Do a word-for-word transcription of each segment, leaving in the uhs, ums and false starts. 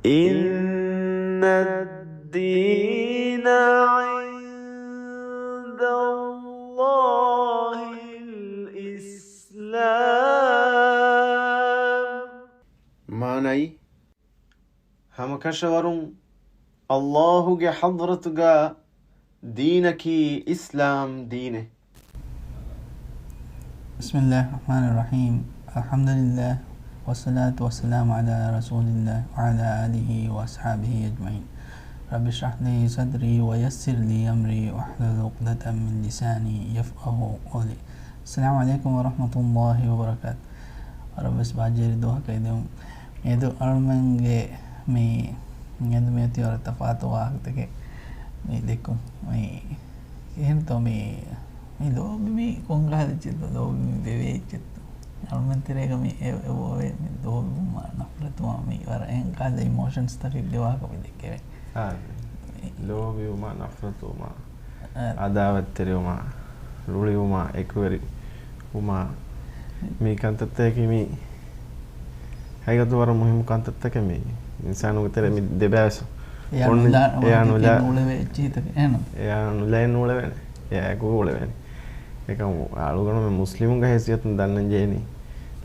إن الدين عند الله الإسلام. މާނައީ، ހަމަކަށަވަރުން ﷲ ގެ ޙަޟްރަތުގަ ދީނަކީ އިސްލާމް ދީނެއް. بسم الله الرحمن الرحيم. الحمد لله، والصلاة والسلام على رسول الله وعلى آله وأصحابه أجمعين. رب اشرح لي صدري ويسر لي أمري واحلل عقدة من لساني يفقهوا قولي. السلام عليكم ورحمة الله وبركاته. ވަރަށްވެސް ބާއްޖަވެރި ދުވަހަކަށް އެދެމުން. މިއަދު އަޅުމެންގެ މި، މިއަދު މިއޮތީ ވަރަށް ތަފާތު ވާހަކަތަކެއް މި ދެއްކުން. މި އެހެންތޯ މި، މި ލޯބި މި ކޮން ކަހަލަ އެއްޗެއްތޯ؟ ލޯބި މި ދެވޭ އެއްޗެއްތޯ؟ އަޅުމެން ތެރޭގަ މި އެ، އެބައޮވޭ މި ލޯބިވުމާ ނަފްރަތުވުމާ މި ވަރަށް އެހެން ކަހަލަ އިމޯޝަންސްތަކެއްގެ ވާހަކަ މި ދެއްކެވޭ. އާ، ލޯބިވުމާ ނަފްރަތުވުމާ. އާ. އަދާވަތްތެރިވުމާ، ރުޅިވުމާ، އެކުވެރިވުމާ، މި ކަންތައްތަކަކީ މި ހަގީގަތު ވަރަށް މުހިއްމު ކަންތައްތަކެއް. މި އިންސާނުގެ ތެރޭ މި ދެބައިސް އެޔާ އޮން-، ނުލާ-، އެޔާ ނުލާ-، ނުޅެވޭ އެއްޗިހިތަކެއް އެހެން. އެޔާ ނުލާ ނުޅެވޭނެ. އެޔާ އެކު އުޅެވޭނެ. އެކަމު އަޅުގަނޑުމެން މުސްލިމުންގެ ހައިސިއްޔަތުން ދަންނަން ޖެހެނީ،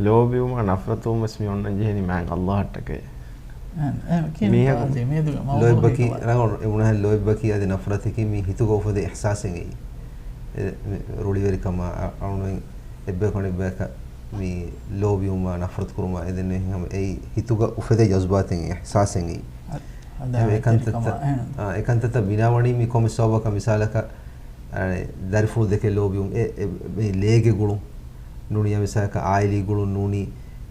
ލޯބިވުމާ ނަފްރަތުވުން ވެސް މި އޮންނަން ޖެހެނީ މާތް ﷲ އަށްޓަކައި. އެ، އެ، ކިން މީހަކު ތާ-، މިއަދުގެ މައުޟޫޢަކީ ލޯތްބަކީ ވަރަށް ރަނގަޅު އެ ބުނާ ލޯތްބަކީ އަދި ނަފްރަތަކީ މީ ހިތުގަ އުފެދޭ އިޙްސާސެއް އެއީ. އެ، މި ރުޅިވެރިކަމާ، އަ-، އަޅުމެން އެއްބަޔަކު އަނެއްބަޔަކަށް މި ލޯބިވުމާ ނަފްރަތު ކުރުމާ އެދެން ހަމަ އެއީ ހިތުގަ އުފެދޭ ޖަޒްބާތެއް، އިޙްސާސެއް އެއީ. އަ-، އެހެން އެކަންތައްތައް، އަދާވަތްތެރިކަމާ އެހެން. އާ، އެކަންތައްތައް ބިނާވަނީ މި ކޮންމެ ސަބަބަކަށް މިސާލަކަށް އަނެއް، ދަރިފުޅު ދެކެ ލޯބިވުން، އެ، އެ، މި ލޭގެ ގުޅުން ނޫނީ، އަ، މިސާލަކަށް އާއިލީ ގުޅުން ނޫނީ،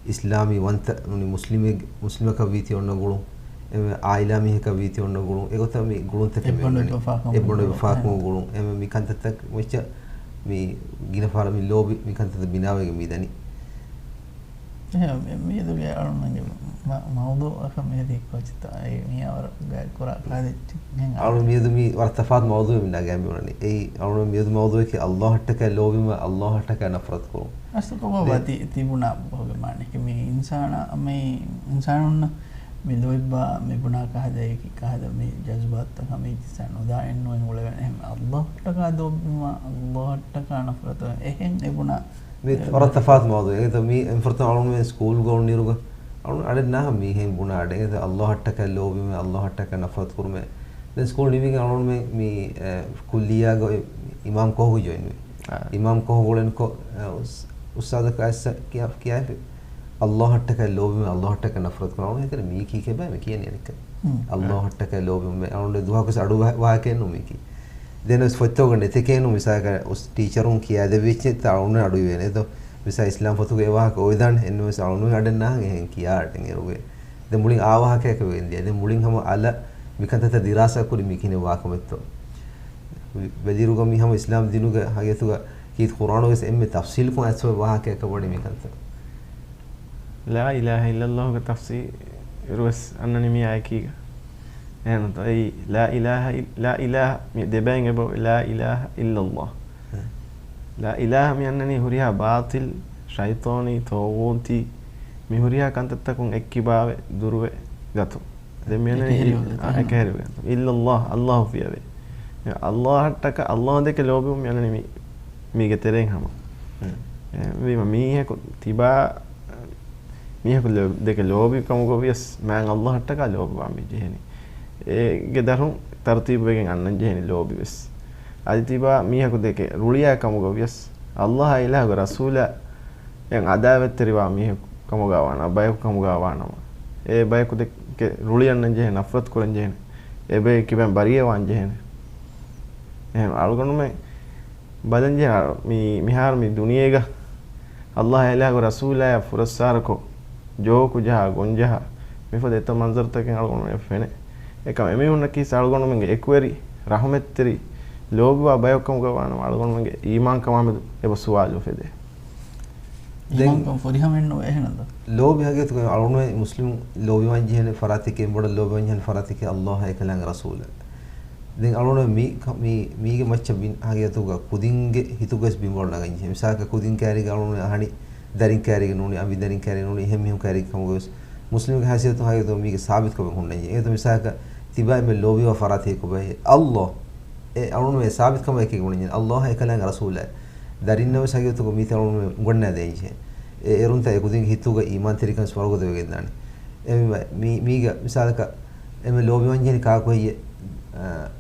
އިސްލާމީ ވަންތަ ނޫނީ، މުސްލިމެއް، މުސްލިމަކަށް ވީތީ އޮންނަ ގުޅުން، އެ، އާއިލާ މީހަކަށް ވީތީ އޮންނަ ގުޅުން، އެގޮތަށް މި ގުޅުންތަކެއް މި އެއްބަނޑު އޮންނަނީ. އެއްބަފާކަމުގެ އެއްބަނޑު ގުޅުން. އެއްބަފާކަމުގެ އެހެން. ގުޅުން. އެ، މި ކަންތައްތައް މިއްޗަށް މި ގިނަ ފަހަރަށް މި ލޯބި، މި ކަންތައްތައް ބިނާވެގެން މި ދަނީ. އެހެން، މި-، މިއަދުގެ އަޅުމެންގެ މަ-، މައުޟޫޢަކަށް މިއަދީ ކޯޗިތާ، އެ މިޔާވަރު ގާތް ކުރާ ކާލެއްޗެއް ހެން އަޅު މިއަދު މި ވަރަށް ތަފާތު މައުޟޫޢެއް މި ނަގާ މި އުޅަނީ. އެއީ އަޅު މިއަދު މައުޟޫޢަކީ ﷲ އަށްޓަކައި ލޯބިވުމާ ﷲ އަށްޓަކައި ނަފްރަތު ކުރުން. އަސްލު ކޮބާ ދެ- ތި-، ތިބުނާ ބަހުގެ މާނައަކީ މި އިންސާނާ، މި އިންސާނުންނަށް މި ލޯތްބާ މި ބުނާ ކަހަލައަކީ ކަހަލަ މި ޖަޒްބާތުތައް ހަމަ އެއްޗިއްސާ ނުދާ އެއްނުވެ އުޅެވޭނެ. އެހެން ﷲ އަށްޓަކާ ލޯބިވުމާ ﷲ އަށްޓަކާ ނަފްރަތު އެހެން އެބުނާ މި ވަރަށް ތަފާތު މައުޟޫޢެއް. އެގޮތަށް މި އެންފުރަތަމަ އަޅުގަނޑުމެން ސްކޫލްގަ އޮންނިއިރުގަ އަޅުގަނޑު އަޑެއް ނާހަ މީހެއް ބުނާ އަޑެއް. އެގޮތަށް ﷲ އަށްޓަކައި ލޯބިވުމޭ، ﷲ އަށްޓަކައި ނަފްރަތު ކުރުމޭ. ދެން ސްކޫލް ނިމިގެން އަޅުގަނޑުމެން މި، އެ، ކުއްލިއްޔާގަ އޮތް އިމާމް ކޯހުގަ ޖޮއިން ވި. އާ. އިމާމް ކޯހު ގުޅެންކޮށް، އެ، އުސް-، އުސްތާޛަކަށް އައިސް ކިޔާ-، ކިޔާފި. ﷲ އަށްޓަކައި ލޯބިވުމޭ، ﷲ އަށްޓަކައި ނަފްރަތު ކުރުމޭ. އަޅުގަނޑު ހިތަށް މީ ކީކޭ ބައި މި ކިޔަނީ އަނެއްކާ. ހުން. ﷲ އަށްޓަކައި ލޯބިވުމޭ. އަޅުގަނޑު ދުވަހަކުވެސް އަޑު ވަ-، ވާހަކައެއް ނޫން މީކީ. ދެން ވެސް ފޮތްތަކުގަ ނެތެކޭ ނޫން، މިސާލަކަށް އުސް-، ޓީޗަރުން ކިޔާދެއްވިއްޗެއްތަ އަޅުގަނޑު އަޑުއިވޭނެ. އެދޯ މިސާ އިސްލާމް ފޮތުގަ އެ ވާހަކަ އޮވެދާނެ. އެންމެވެސް އަޅުގަނޑު އަޑެއް ނާހަން އެހެން ކިޔާ އަޑެއް އޭރުގަ. ދެން މުޅިން އާ ވާހަކައަކަށް ވެގެން ދިޔަ. ދެން މުޅިން ހަމަ އަލަށް މިކަންތައްތައް ދިރާސާ ކުރި މި ކިހިނެއް ވާކަމެއްތޯ. ވެލިއިރުގަ މި ހަމަ އިސްލާމް ދީނުގެ ހަގީގަތުގަ ކީރިތި ޤުރްއާނުގަވެސް އެންމެ ތަފްސީލުކޮށް އައިސްފައި ވާހަކައަކަށް ވަނީ މިކަންތައް. ލާ އިލާހަ އިއްލައްލާހުގެ ތަފްސީރުވެސް އަންނަނީ މި އާޔަތީގަ. އެހެންތޯ؟ އެއީ ލާ އިލާހަ އި-، ލާ އިލާހަ މި ދެބައިން އެބަ ލާ އިލާހަ އިއްލައްލާހު. ހެ. ލާ އިލާހަ މި އަންނަނީ ހުރިހާ ބާޠިލް، ޝައިޠާނީ، ޠާޣޫތީ، މި ހުރިހާ ކަންތައްތަކުން އެއްކިބާވެ ދުރުވެ ގަތުން. ދެން މި އަންނަނީ އެކަހެރިވެ އި-، ގަތުން. އާ، އެކަހެރިވެ ގަތުން. އިއްލައްލާހު، ﷲ ފިޔަވޭ. މި ﷲ އަށްޓަކާ، ﷲ ދެކެ ލޯބިވުން މި އަންނަނީ މި، މީގެ ތެރެއިން ހަމަ. ހުން. އެ، ވީމަ މީހަކު ތިބާ، މީހަކު ލޯ-، ދެކެ ލޯބި ކަމުގަ ވިޔަސް މާތް ﷲ އަށްޓަކާ ލޯބިވާން މި ޖެހެނީ. އޭގެ ދަށުން ތަރުތީބު ވެގެން އަންނަން ޖެހެނީ ލޯބި ވެސް. އަދި ތިބާ މީހަކު ދެކެ ރުޅިއާ ކަމުގަ ވިޔަސް ﷲ އާ އިލާހުގެ ރަސޫލާ އެ އަދާވަތްތެރިވާ މީހަކު ކަމުގަ ވާނަމަ، ބަޔަކު ކަމުގަ ވާނަމަ، އެ ބަޔަކު ދެކެ ރުޅިއަންނަން ޖެހޭ، ނަފްރަތު ކުރަން ޖެހޭ، އެ ބައެއް ކިބައިން ބަރީއަވާން ޖެހޭ. އެހެން އަޅުގަނޑުމެން ބަލަން ޖެހޭ، މި-، މިހާރު މި ދުނިޔޭގަ ﷲ އާ އިލާހުގެ ރަސޫލާއާ ފުރައްސާރަކޮށް، ޖޯކު ޖަހާ، ގޮން ޖަހާ، މިފަދަ އެތައް މަންޒަރުތަކެއް އަޅުގަނޑުމެން ފެނޭ. އެކަމް އެމީހުންނަކީ އަޅުގަނޑުމެންގެ އެކުވެރި، ރަޙުމަތްތެރި، ލޯބިވާ ބަޔަކު ކަމުގަ ވާނަމަ، އަޅުގަނޑުމެންގެ އީމާންކަމާމެދު އެބަ ސުވާލު އުފެދޭ. ދެން އީމާންކަން ފުރިހަމައެއްނު އެހެނެއް ދޯ؟ ލޯބި ހަގީގަތުގަ އަޅުގަނޑުމެން މުސްލިމު ލޯބިވާން ޖެހޭނެ ފަރާތެކޭ، އެނބޮޑަށް ލޯބިވާން ޖެހޭނެ ފަރާތެކޭ ﷲ އާ އެކަލާނގެ ރަސޫލާ. ދެން އަޅުގަނޑު މީ، މީ، މީގެ މައްޗަށް ބިން ހަގީގަތުގަ ކުދިންގެ ހިތުގަވެސް ބިންވަޅު ނަގަން ޖެހޭ. މިސާލަކަށް ކުދިން ކައިރީގަ އަޅުގަނޑު އަހަނި ދަރިން ކައިރީގަ ނޫނީ، އަނބި ދަރިން ކައިރީގަ ނޫނީ، އެހެން މީހުން ކައިރީގެ ކަމުގަވެސް މުސްލިމުގެ ހައިސިއްޔަތުން ހަގީގަތުގަ މީގެ ސާބިތުކަމެއް ހުންނަންޖެހޭ. އެގޮތަށް މިސާލަކަށް ތިބާ އެންމެ ލޯބިވާ ފަރާތެއް ކޮބާހޭ؟ ﷲ. އެ އަޅުގަނޑުމެން ސާބިތުކަމަށް އެކީ ބުނަންޖެހޭ. ﷲ އެކަލާނގެ ރަސޫލާ. ދަރިންނަށް ވެސް ހަގީގަތުގަ މީތި އަޅުގަނޑުމެން އުނގަންނާ ދޭންޖެހޭ. އެ އޭރުންތައް އެ ކުދިންގެ ހިތުގަ އީމާންތެރިކަން ވެސް ވަރުގަދަވެގެންދާނެ. އެ މީ، މީ، މީގަ މިސާލަކަށް އެންމެ ލޯބިވާންޖެހެނީ ކާކު ހެއްޔޭ؟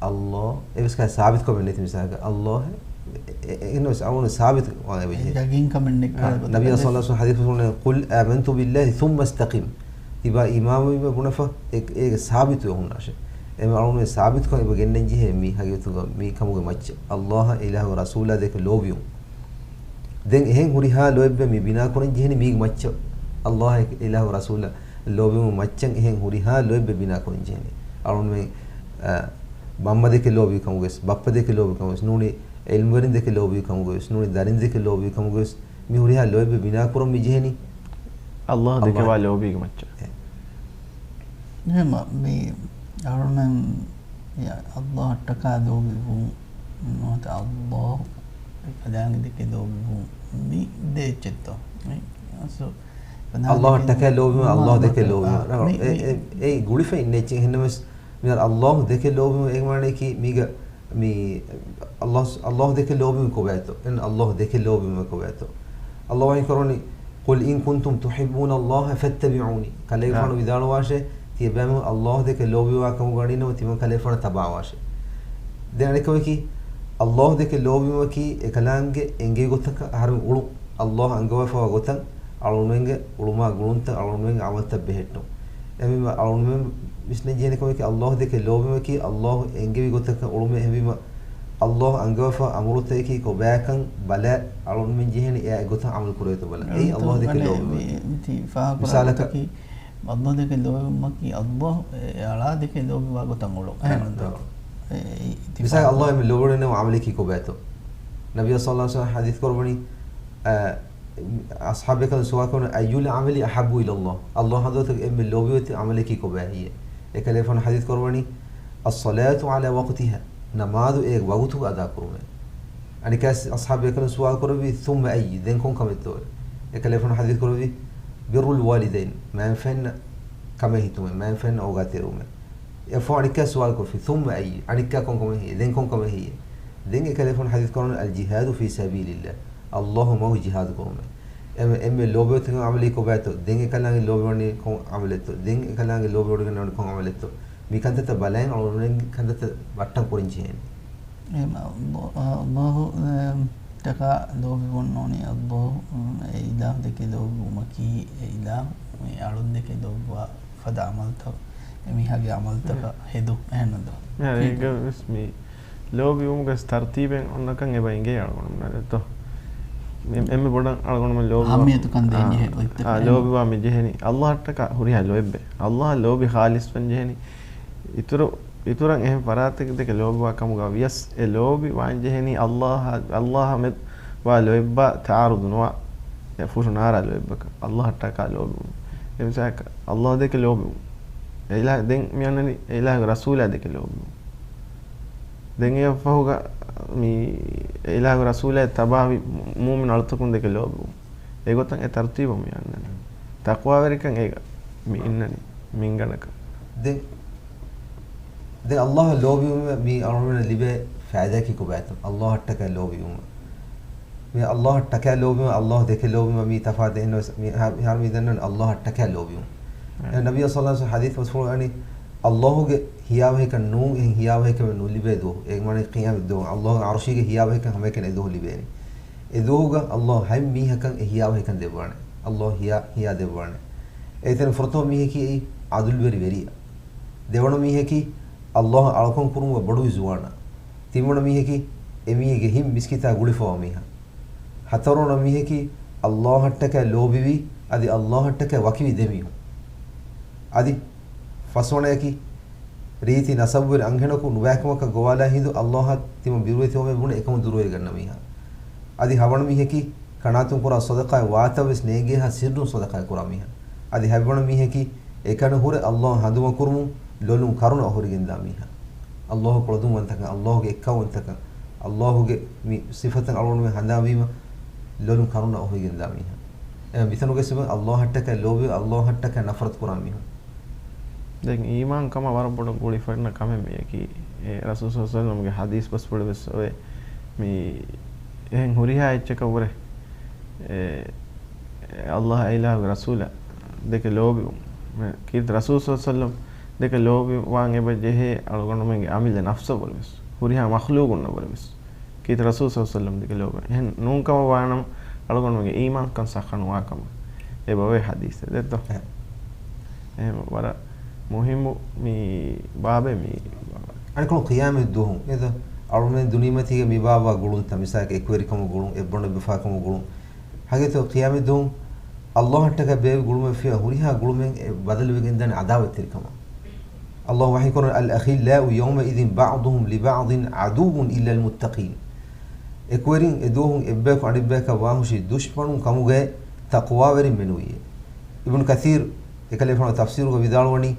އަ، ﷲ. އެވެސް ކާ ސާބިތުކަމެއް ނެތި މިސާލަކަށް ﷲ. އެ، އެ، އެ، އެހެންވެސް އަޅުގަނޑު ސާބިތު ވާން އެބަޖެހޭ. ޔަގީންކަމެއް ނެތް އަ، ކަމެއް ނަބިއްޔާ ގޮތަށް ޞައްލަﷲ ޢަލައިހި ވަސައްލަމަ ޙަދީޘް ކުރައްވަނީ، "قل آمنت بالله ثم استقم." ތިބާ އީމާންވީމަ ބުނެފަ، އެ، އޭގެ ސާބިތުވެ ހުންނާށޭ. އެމެ އަޅުގަނޑު ސާބިތުކަން އެބަ ގެންނަން ޖެހޭ މި ހަގީގަތުގަ މި ކަމުގެ މައްޗަށް. ﷲ އިލާހު ރަސޫލާ ދެކެ ލޯބިވުން. ދެން އެހެން ހުރިހާ ލޯތްބެއް މި ބިނާ ކުރަން ޖެހެނީ މީގެ މައްޗަށް. ﷲ އިލާހު ރަސޫލާ ލޯބިވުމުގެ މައްޗަށް އެހެން ހުރިހާ ލޯތްބެއް ބިނާ ކުރަން ޖެހެނީ. އަޅުގަނޑުމެން، އަ، މަންމަ ދެކެ ލޯބި ކަމުގަވެސް، ބައްޕަ ދެކެ ލޯބި ކަމުގަވެސް، ނޫނީ ޢިލްމުވެރިން ދެކެ ލޯބި ކަމުގަވެސް، ނޫނީ ދަރިން ދެކެ ލޯބި ކަމުގަވެސް، މި ހުރިހާ ލޯތްބެއް ބިނާ ކުރަން މި ޖެހެނީ. ﷲ ދެކެވާ ލޯބީގެ މައްޗަށް. އެ. އެހެންމަ މި އަޅުގަނޑުމެން ﷲ އަށްޓަކާ ލޯބިވުން ނުވަތަ ﷲ އެކަލާނގެ ދެކެ ލޯބިވުން މި ދޭ އެއްޗެއްތޯ؟ މި އަސްލު ﷲ އަށްޓަކާ ލޯބިވުން، ﷲ ދެކެ ލޯބިވުން. އާ، މި، އެ، މި އެ، އެ ގުޅިފަ އިންނަ އެއްޗެއް. އެހެންނަމަވެސް މިހާރު ﷲ ދެކެ ލޯބިވުން އޭގެ މާނަޔަކީ މީގަ މި ﷲ، ﷲ ދެކެ ލޯބިވުން ކޮބާތޯ؟ އެން ﷲ ދެކެ ލޯބިވުން ކޮބާތޯ؟ ﷲ ވަޙީ ކުރައްވަނީ، "قل إن كنتم تحبون الله فاتبعوني." ކަލޭގެފާނު އާ. ވިދާޅުވާށޭ، ތިޔަބައިމީހުން ﷲ ދެކެ ލޯބިވާ ކަމުގަ ވަނީނަމަ ތިމަން ކަލޭގެފާނަށް ތަބާވާށޭ. ދެން އަނެއްކަމަކީ، ﷲ ދެކެ ލޯބިވުމަކީ އެކަލާނގެ އެންގެވި ގޮތަކަށް އަހަރެމެން އުޅުން. ﷲ އަންގަވާފަވާ ގޮތަށް އަޅުގަނޑުމެންގެ އުޅުމާ ގުޅުންތައް، އަޅުގަނޑުމެންގެ ޢަމަލުތައް ބެހެއްޓުން. އެމީ އަޅުގަނޑުމެން ވިސްނަން ޖެހޭނެ ކަމަކީ، ﷲ ދެކެ ލޯބިވުމަކީ ﷲ އެންގެވި ގޮތަކަށް އުޅުމޭ. އެހެންވީމަ، ﷲ އަންގަވާފަ އަމުރުތަކަކީ ކޮބާކަން ބަލާ، އަޅުގަނޑުމެން ޖެހޭނީ އެއާ އެގޮތަށް ޢަމަލު ކުރޭތޯ ބަލަން. އެއީ ﷲ ދެކެ ލޯބިވުން. މި، މި ތި ފާހަގަކުރާ މިސާލަކަށް، ގޮތަކީ، ﷲ ދެކެ ލޯބިވުމަކީ، ﷲ އެ އަޅާ ދެކެ ލޯބިވާ ގޮތަށް އުޅުން. އެހެން ދޯ؟ އެ، އެ، ތި މިސާލަކަށް، ފާހަގަކުރާ. ﷲ އެންމެ ލޯބިވަޑައިގަންނަވާ ޢަމަލަކީ ކޮބާތޯ؟ ނަބިއްޔާ ޞައްލަﷲ ޢަލައިހި ވަސައްލަމަ ޙަދީޘް ކުރައްވަނީ، އަ، އަޞްޙާބު ބޭކަލުން ސުވާލު ކުރަނީ، "أي العمل أحب إلى الله؟" ﷲ އަށް އިލާހު އެންމެ ލޯބިވެތި ޢަމަލަކީ ކޮބާ ހެއްޔޭ؟ އެކަލޭގެފާނު ޙަދީޘް ކުރައްވަނީ، "الصلاة على وقتها." ނަމާދު އޭގެ ވަގުތުގަ އަދާކުރުމޭ. އަނެއްކާ އަޞްޙާބު ބޭކަލުން ސުވާލު ކުރެއްވީ، "ثم أي؟" ދެން ކޮން ކަމެއްތޯ؟ އެކަލޭގެފާނު ޙަދީޘް ކުރެއްވީ، "بر الوالدين." މައިންފަތްނަށް ކަމެއް ހިތުމޭ، މައިންފަތްނަށް އޯގާތެރިވުމޭ. އެއަށްފަހު އަނެއްކާ ސުވާލު ކޮށްފި، "ثم أي؟" އަނެއްކާ ކޮން ކަމެއް ހެއްޔޭ؟ ދެން ކޮން ކަމެއް ހެއްޔޭ؟ ދެން އެކަލޭގެފާނު ޙަދީޘް ކުރައްވަނީ، "الجهاد في سبيل الله." ﷲ މަގު ޖިހާދު ކުރުމޭ. އެންމެ، އެންމެ ލޯބިވެތި ޢަމަލީ ކޮބާތޯ؟ ދެން އެކަލާނގެ ލޯބިވަނީ ކޮން ޢަމަލެއްތޯ؟ ދެން އެކަލާނގެ ލޯބިވެވަޑައިގަންނަވަނީ ކޮން ޢަމަލެއްތޯ؟ މި ކަންތައްތައް ބަލައިން އަޅުގަނޑުމެން ކަންތައްތައް ބައްޓަން ކުރަން ޖެހޭނެ. އެހެން ﷲ، ﷲ، އެ، އަށްޓަކާ ލޯބިވުން ނޫނީ ﷲ، އެ އިލާހު ދެކެ ލޯބިވުމަކީ، އެ އިލާހު މި އަޅުން ދެކެ ލޯބިވާ ފަދަ ޢަމަލުތައް، އެމީހާގެ ޢަމަލުތަކަށް ހެދުން. އެހެންނު ދޯ؟ އެ، ކީކު؟ އޭގަ ވެސް މި ލޯބިވުމުގެ ތަރުތީބެއް އޮންނަކަން އެބަ އިނގޭ އަޅުގަނޑުމެންނަށް ދޯ؟ މި އެންމެ ބޮޑަށް އަޅުގަނޑުމެން ލޯބިވާ، އަހައްމިޔަތުކަން ދޭން އާ، ޖެހޭ އާ، ގޮތްތަކެއް. ލޯބިވާ މި ޖެހެނީ ﷲ އަށްޓަކާ ހުރިހާ ލޯތްބެއް. ﷲ އަށް ލޯބި ޚާލިޞްވަން ޖެހެނީ. އިތުރު، އިތުރަށް އެހެން ފަރާތެއް ދެކެ ލޯބިވާ ކަމުގަ ވިޔަސް، އެ ލޯބި ވާން ޖެހެނީ ﷲ، ﷲ އާ މެދު ވާ ލޯތްބާ ތަޢާރުޟު ނުވާ، އެ ފުށު ނާރާ ލޯތްބަކަށް. ﷲ އަށްޓަކާ ލޯބިވުން. އެ މިސާލަކަށް، ﷲ ދެކެ ލޯބިވުން. އެ އިލާ-، ދެން މި އަންނަނީ އެ އިލާހުގެ ރަސޫލާ ދެކެ ލޯބިވުން. ދެން އެއަށްފަހުގަ މި އެ އިލާހުގެ ރަސޫލާއަށް ތަބާވި މު-، މުއުމިން އަޅުތަކުން ދެކެ ލޯބިވުން. އެގޮތަށް އެ ތަރުތީބަށް މި އަންނަނީ. ތަޤްވާވެރިކަން އޭގަ މި އިންނަނީ މިންގަނޑަކަށް. ދެން، ދެން ﷲ އަށް ލޯބިވުމަށް މި އަޅުގަނޑުމެންނަށް ލިބޭ ފައިދާއަކީ ކޮބާތޯ؟ ﷲ އަށްޓަކާ ލޯބިވުމަށް. މި ﷲ އަށްޓަކާ ލޯބިވުމަށް، ﷲ ދެކެ ލޯބިވުމަށް މީ ތަފާތު އެހެންނަމަވެސް، މި ހާ-، މިހާރު މި ދަންނަވަނީ ﷲ އަށްޓަކާ ލޯބިވުން. އެ. އެ ނަބިއްޔާ ޞައްލަﷲ ޢަލައިހި ވަސައްލަމަ ޙަދީޘް މަޝްހޫރު ވަނީ، ﷲ ގެ ހިޔާވަހިކަން ނޫން، އެހެން ހިޔާވަހިކަމެއް ނުލިބޭ ދުވަހު. އޭގެ މާނަ ޤިޔާމަތް ދުވަހު. ﷲ ގެ ޢަރުޝީގެ ހިޔާވަހިކަން ހަމައެކަނި އެ ދުވަހު ލިބޭނެ. އެ ދުވަހުގަ ﷲ ހަތް މީހަކަށް އެ ހިޔާވަހިކަން ދެއްވާނެ. ﷲ ހިޔާ، ހިޔާ ދެއްވާނެ. އޭތެރެ ފުރަތަމަ މީހަކީ އެއީ ޢަދުލުވެރި ވެރިޔާ. ދެވަނަ މީހަކީ ﷲ އަށް އަޅުކަން ކުރުމުގަ ބޮޑުވި ޒުވާނާ. ތިންވަނަ މީހަކީ އެ މީހެއްގެ ހިތް މިސްކިތާ ގުޅިފަވާ މީހާ. ހަތަރުވަނަ މީހަކީ ﷲ އަށްޓަކާ ލޯބިވި، އަދި ﷲ އަށްޓަކާ ވަކިވި ދެމީހުން. އަދި ފަސްވަނަޔަކީ ރީތި ނަސަބުވެރި އަންހެނަކު ނުބައިކަމަކަށް ގޮވާލާ ހިނދު ﷲ އަށް ތިމަން ބިރުވެތިވުމޭ ބުނެ އެކަމުން ދުރުވެރިގަންނަ މީހާ. އަދި ހަވަނަ މީހަކީ ކަނާތުން ކުރާ ޞަދަޤާތް ވާތަވެސް ނޭނގޭހާ ސިއްރުން ޞަދަޤާތް ކުރާ މީހާ. އަދި ހަތްވަނަ މީހަކީ އެކަނި ހުރެ ﷲ އަށް ހަނދުމަކުރުމުން ލޮލުން ކަރުނަ އޮހޮރިގެންދާ މީހާ. ﷲ ކުޅަދުންވަންތަކަން، ﷲ ގެ އެއްކައުވަންތަކަން، ﷲ ގެ މި ސިފަތައް އަޅުގަނޑުމެން ހަނދާންވީމަ ލޮލުން ކަރުނަ އޮހޮރިގެންދާ މީހާ. އެ، މިތަނުގައި ސިބަ އައްލާހަށްޓަކައި ލޯބި، އައްލާހަށްޓަކައި ނަފްރަތު ކުރާ މީހުން. ދެން އީމާން ކަމަށް ވަރަށް ބޮޑަށް ގުޅިފައިންނަ ކަމެއް މިއަކީ. އެ، ރަސޫލު ޞައްލަﷲު ޢަލައިހި ވަސައްލަމްގެ ޙަދީޘް ބަސްފުޅު ވެސް އޮވޭ. މި އެހެން ހުރިހާ އެއްޗަކަށް ވުރެ، އެ، އެ، އައްލާހް އިލާހުގެ ރަސޫލާ ދެކެ ލޯބިވުން. މެ، ކީރިތި ރަސޫލު ޞައްލަﷲު ޢަލައިހި ވަސައްލަމް ދެކެ ލޯބިވާން އެބަ ޖެހޭ އަޅުގަނޑުމެންގެ އަމިއްލަ ނަފްސަށް ވުރެ ވެސް. ހުރިހާ މަޚްލޫގުންނަށް ވުރެ ވެސް. ކީރިތި ރަސޫލު ޞައްލަﷲު ޢަލައިހި ވަސައްލަމް ދެކެ ލޯބި. އެހެން ނޫން ކަމަށް ވާނަމަ، އަޅުގަނޑުމެންގެ އީމާންކަން ޞައްޙަ ނުވާ ކަމަށް އެބަ އޮވޭ ޙަދީޘެއް ދެއްތޯ؟ އެ. އެހެން ވަރަށް މުހިއްމު މި ބާބެއް މި. އަނެއްކޮޅު ޤިޔާމަތް ދުވަހު އެދޯ، އަޅުމެން ދުނިޔެމަތީގަ މި ބާއްވާ ގުޅުންތައް، މިސާލަކަށް އެކުވެރިކަމުގެ ގުޅުން، އެއްބަނޑު އެއްބަފާކަމުގެ ގުޅުން، ހަގީގަތުގަ ޤިޔާމަތް ދުވަހު އައްލާހަށްޓަކައި ބޭބެ ގުޅުމެއް ފިޔާ ހުރިހާ ގުޅުމެއް އެ ބަދަލުވެގެން ދާނެ ޢަދާވަތްތެރިކަމަށް. އައްލާހު ވަޙީކުރަނީ، الأخلاء يومئذ بعضهم لبعض عدو إلا المتقين. އެކުވެރިން އެދުވަހުން އެއްބަޔަކު އަނެއްބަޔަކަށް ވާހުށީ ދުޝްމަނުން ކަމުގައި ތަޤްވާވެރިން މެނުވިއޭ. އިބްނު ކަޘީރު އެކަލޭފާނު ތަފްސީރުގަ ވިދާޅުވަނީ،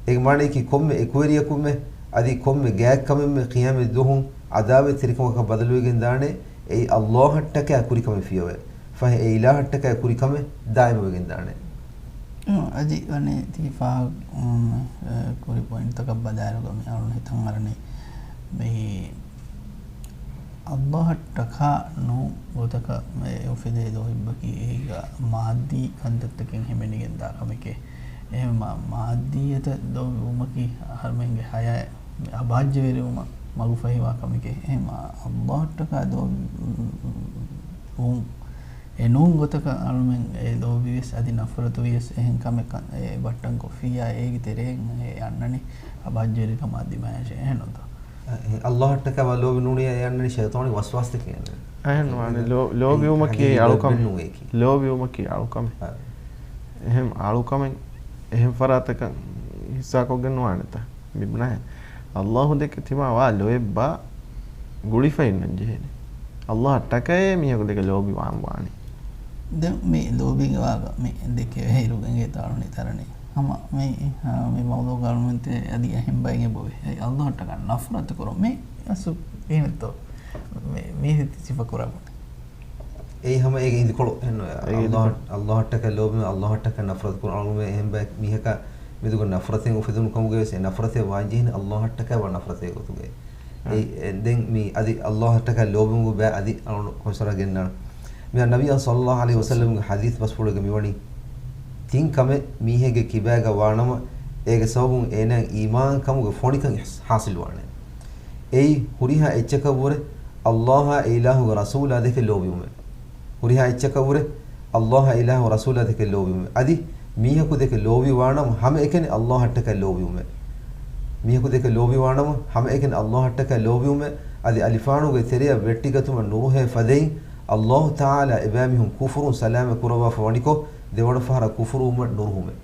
އޭގެ މާނަޔަކީ ކޮންމެ އެކުވެރިޔަކުމެ އަދި ކޮންމެ ގާތްކަމެއްމެ ޤިޔާމަތް ދުވަހު ޢަދާވަތްތެރިކަމަކަށް ބަދަލުވެގެން ދާނެ، އެއީ އައްލާހަށްޓަކައި ކުރިކަމެއް ފިޔަވައި. ފަހެ އެ އިލާހަށްޓަކައި ކުރިކަމެއް ދާއިމުވެގެން ދާނެ. އަދި ވަނީ ތި ފާހަގަ، އުން، އެ، ކުރި ޕޮއިންޓްތަކަށް ބަލާއިރުގަ މި އަޅުން ހިތަށް އަރަނީ މި އައްލާހަށްޓަކާ ނޫން ގޮތަކަށް އެ އުފެދޭ ލޯތްބަކީ އެއީ މާއްދީ ކަންތައްތަކެއް ހިމެނިގެން ދާ ކަމެކޭ. އެހެން މާ-، މާއްދީއަތަށް ލޯބިވުމަކީ އަހަރުމެންގެ ޙަޔާތް އަބާއްޖަވެރިވުމަށް މަގުފަހިވާ ކަމެކޭ. އެހެން މާ-، އައްލާހަށްޓަކާ ލޯބި ވުން އެ ނޫން ގޮތަކަށް އަޅުމެން އެ ލޯބިވިޔަސް އަދި ނަފްރަތުވިޔަސް އެހެން ކަމެއް ކަން އެ ބައްޓަން ކޮށްފިއްޔާ އޭގެ ތެރެއިން އެ އަންނަނީ އަބާއްޖަވެރިކަމާ ދިމާޔަށޭ. އެހެންނުތޯ؟ އަ، އެ، އައްލާހަށްޓަކާ ވާ ލޯބި ނޫނިއްޔާ އެ އަންނަނީ ޝައިޠާނީ ވަސްވާސްތަކެއް އަންނަނީ. އެހެން ވާނެ. ލޯ-، ލޯބިވުމަކީ އެ އަޅުކަމެއް. ލޯބިވުމަކީ އަޅުކަމެއް. އަ. އެހެން އަޅުކަމެއް އެހެން ފަރާތަކަށް ހިއްސާކޮށްގެން ނުވާނެތަ؟ މި ބުނާހެން. އައްލާހު ދެކެ ތިމާ ވާ ލޯތްބާ ގުޅިފައިންނަން ޖެހޭނެ. އައްލާހަށްޓަކައޭ މީހަކު ދެކެ ލޯބިވާން ވާނީ. ދެން މި ލޯބީގެ ވާގަ މި ދެކެ އޭރު އެނގޭތޯ އަޅުނި ތަރަނީ. ހަމަ މި، އާ، މި މައުޟޫގަ އަޅުމެންތެ އަދި އެހެން ބައެއް އެބަވޭ. އެ އައްލާހަށްޓަކާ ނަފްރަތު ކުރުން މި އަސްލު އޭނަތޯ؟ މި، މީ ސިފަ ކުރާ ބުނެ. އެއީ ހަމަ އޭގެ އިނދިކޮޅު އެއްނުވޭ. އެއީ އައްލާހަށް، އައްލާހަށްޓަކާ ލޯބިވުން، އައްލާހަށްޓަކާ ނަފްރަތު ކުރުން. އަޅުގަނޑުމެން އެހެން ބައެއް މީހަކާ މެދުގަ ނަފްރަތެއް އުފެދުނު ކަމުގައި ވެސް އެ ނަފްރަތެއް ވާންޖެހޭނެ އައްލާހަށްޓަކާ ވާ ނަފްރަތެއް ގޮތުގައި. އެ، އެ، ދެން މި އަދި އައްލާހަށްޓަކާ ލޯބިވުމުގެ ބައި އަދި އަޅުގަނޑު ކޮންސަރ ގެންނާނެ. މި ނަބިއްޔާ ޞައްލައްލާހު ޢަލައިހި ވަސައްލަމްގެ ޙަދީޘް ބަސްފުޅުގަ މިވަނީ، ތިން ކަމެއް މީހެއްގެ ކިބާގަ ވާނަމަ، އޭގެ ސަބަބުން އޭނާ އީމާން ކަމުގެ ފޮނިކަން އިޙްސާ-، ޙާޞިލްވާނެ. އެއީ ހުރިހާ އެއްޗަކަށްވުރެ އައްލާހާ އެ އިލާހުގެ ރަސޫލާ ދެކެ ލޯބިވުމެވެ. ހުރިހާ އެއްޗަކަށްވުރެ އައްލާހާ އިލާހު ރަސޫލާ ދެކެ ލޯބިވުމެވެ. އަދި މީހަކު ދެކެ ލޯބިވާނަމަ ހަމައެކަނި އައްލާހަށްޓަކައި ލޯބިވުމެވެ. މީހަކު ދެކެ ލޯބިވާނަމަ ހަމައެކަނި އައްލާހަށްޓަކައި ލޯބިވުމެވެ. އަދި އަލިފާނުގެ ތެރެއަށް ވެއްޓިގަތުމަށް ނުރުހޭ ފަދައިން އައްލާހު ތަޢާލާ އެބައިމީހުން ކުފުރުން ސަލާމަތް ކުރައްވާފަ ވަނިކޮށް، ދެވަނަ ފަހަރަށް ކުފުރުވުމަށް ނުރުހުމެވެ.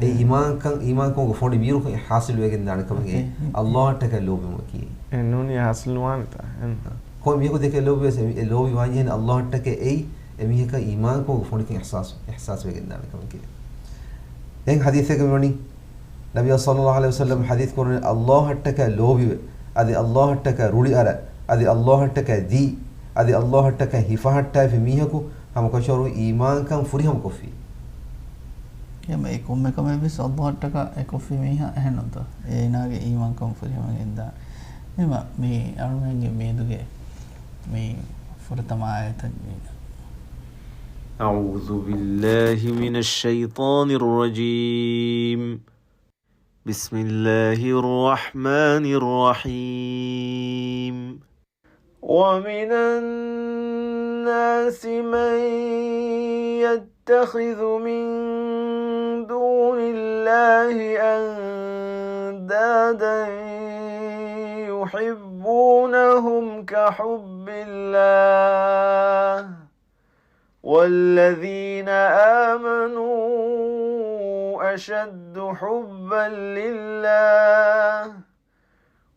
އެ އީމާންކަން، އީމާންކަމުގެ ފޮނި މީރުކަން ޙާޞިލުވެގެން ދާނެ ކަމެއް އެއީ. އައްލާހަށްޓަކައި ލޯބިވުމަކީ. އެ ނޫނީ ޙާޞިލުވާނެތާ؟ އެން. ކޮން މީހަކު ދެކެ ލޯބިވެސް އެ، އެ ލޯބި ވާންޖެހޭނެ އައްލާހަށްޓަކައި އެއީ، އެ މީހަކަށް އީމާންކަމުގެ ފޮނިކަން އިޙްސާސް، އިޙްސާސްވެގެން ދާނެ ކަމެކޭ. ދެން ޙަދީޘެއްގަ މިވަނީ، ނަބިއްޔާ ޞައްލައްލާހު ޢަލައިހި ވަސައްލަމް ޙަދީޘް ކުރަނީ، އައްލާހަށްޓަކައި ލޯބިވެ، އަދި އައްލާހަށްޓަކައި ރުޅިއަރަ، އަދި އައްލާހަށްޓަކައި ދީ، އަދި އައްލާހަށްޓަކައި ހިފަހައްޓާފި މީހަކު ހަމަކަށަވަރު އީމާންކަން ފުރިހަމަކޮށްފި. އެހެން އެ ކޮންމެ ކަމެއްވެސް އައްލާހަށްޓަކާ އެ ކޮށްފި މީހާ އެހެންނުތޯ؟ އޭނާގެ އީމާންކަން ފުރިހަމަ ގެންދާނެ. އެހެންވީމަ މި އަޅުމެންގެ މިއަދުގެ މި ފުރަތަމަ އާޔަތަށް ޖެހިލަން. أعوذ بالله من الشيطان الرجيم. بسم الله الرحمن الرحيم. ومن الناس من يتخذ من دون الله أندادا يحبونهم كحب الله والذين آمنوا أشد حبا لله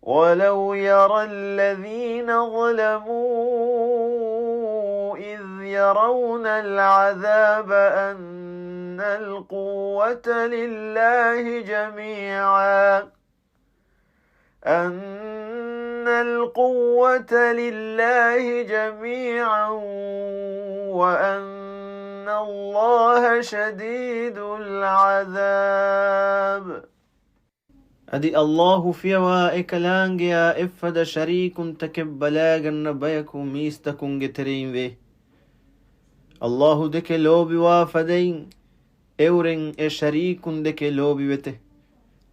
ولو يرى الذين ظلموا إذ يرون العذاب أن القوة لله جميعا أن القوة لله جميعا وأن الله شديد العذاب. އަދި އައްލާހު ފިޔަވާ އެކަލާނގެއާ އެއްފަދަ ޝަރީކުންތަކެއް ބަލާގަންނަ ބަޔަކު މީސްތަކުންގެ ތެރެއިން ވޭ. އައްލާހު ދެކެ ލޯބިވާ ފަދައިން، އެއުރެން އެ ޝަރީކުން ދެކެ ލޯބިވެތެ.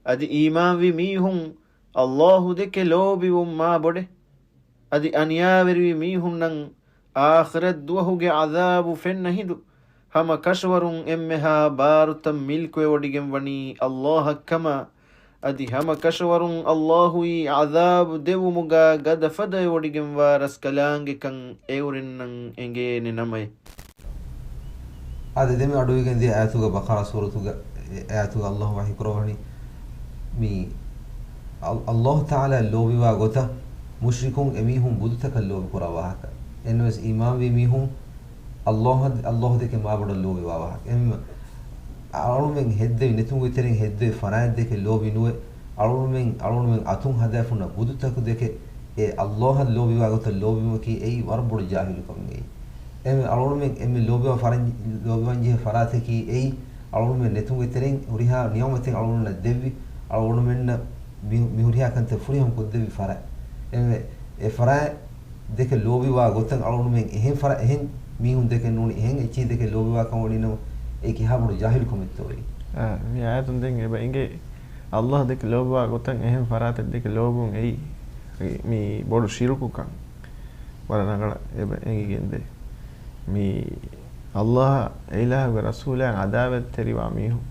އަދި އީމާންވި މީހުން އައްލާހު ދެކެ ލޯބިވުން މާ ބޮޑެ. އަދި އަނިޔާވެރިވި މީހުންނަށް އާޚިރަތް ދުވަހުގެ ޢަޛާބު ފެންނަ ހިނދު، ހަމަ ކަށަވަރުން އެންމެހާ ބާރުތައް މިލްކުވެވޮޑިގެން ވަނީ އައްލާހަށް ކަމަށް، އަދި ހަމަ ކަށަވަރުން އައްލާހުއީ ޢަޛާބު ދެއްވުމުގާ ގަދަ ފަދައިވޮޑިގެންވާ ރަސްކަލާނގެކަން އެއުރެންނަށް އެނގޭނެ ނަމައެ. އާދެ، ދެންމެ އަޑުއިވިގެން ދިޔަ އާޔަތުގަ، ބަޤަރާ ސޫރަތުގަ، އެ އާޔަތުގަ އައްލާހު ވަޙީ ކުރައްވަނީ، މި އައް-، އައްލާހު ތަޢާލާ ލޯބިވާ ގޮތަށް މުޝްރިކުން އެމީހުން ބުދުތަކަށް ލޯބި ކުރާ ވާހަކަ. އެންވެސް އީމާންވީ މީހުން އައްލާހަށް، އައްލާހު ދެކެ މާބޮޑަށް ލޯބިވާ ވާހަކަ. އެހެންވީމަ، އަޅުމެން ހެއްދެވި ނެތުމުގެ ތެރެއިން ހެއްދެވި ފަރާތް ދެކެ ލޯބި ނުވެ، އަޅުމެން، އަޅުމެން އަތުން ހަދާފުންނަ ބުދުތަކު ދެކެ އެ އައްލާހަށް ލޯބިވާ ގޮތަށް ލޯބިވުމަކީ އެއީ ވަރަށް ބޮޑު ޖާހިލުކަމެއް އެއީ. އެހެންވެ، އަޅުމެން އެންމެ ލޯބިވާ ފަރާތް، ލޯބިވާން ޖެހޭ ފަރާތަކީ އެއީ، އަޅުމެން ނެތުމުގެ ތެރެއިން ހުރިހާ ނިޢުމަތެއް އަޅުމެންނަށް ދެއްވި، އަޅުގަނޑުމެންނަށް މި، މި ހުރިހާ ކަންތައް ފުރިހަމަ ކޮށްދެއްވި ފަރާތް. އެހެންވެ، އެ ފަރާތް ދެކެ ލޯބިވާ ގޮތަށް އަޅުގަނޑުމެން އެހެން ފަރާ، އެހެން މީހުން ދެކެ ނޫނީ، އެހެން އެއްޗެހި ދެކެ ލޯބިވާ ކަމަށް ވަނީ ނަމަ، އެ ކިހާ ބޮޑު ޖާހިލު ކަމެއްތޯއޭ؟ އާ، މި އާޔަތުން ދެން އެބަ އެނގޭ، އައްލާހު ދެކެ ލޯބިވާ ގޮތަށް އެހެން ފަރާތެއް ދެކެ ލޯބިވުން އެއީ، މި ބޮޑު ޝިރުކުކަން ވަރަށް ރަނގަޅަށް އެބަ އެނގިގެންދޭ. މި އައްލާހަށް އެ އިލާހުގެ ރަސޫލާއަށް ޢަދާވަތްތެރިވާ މީހުން،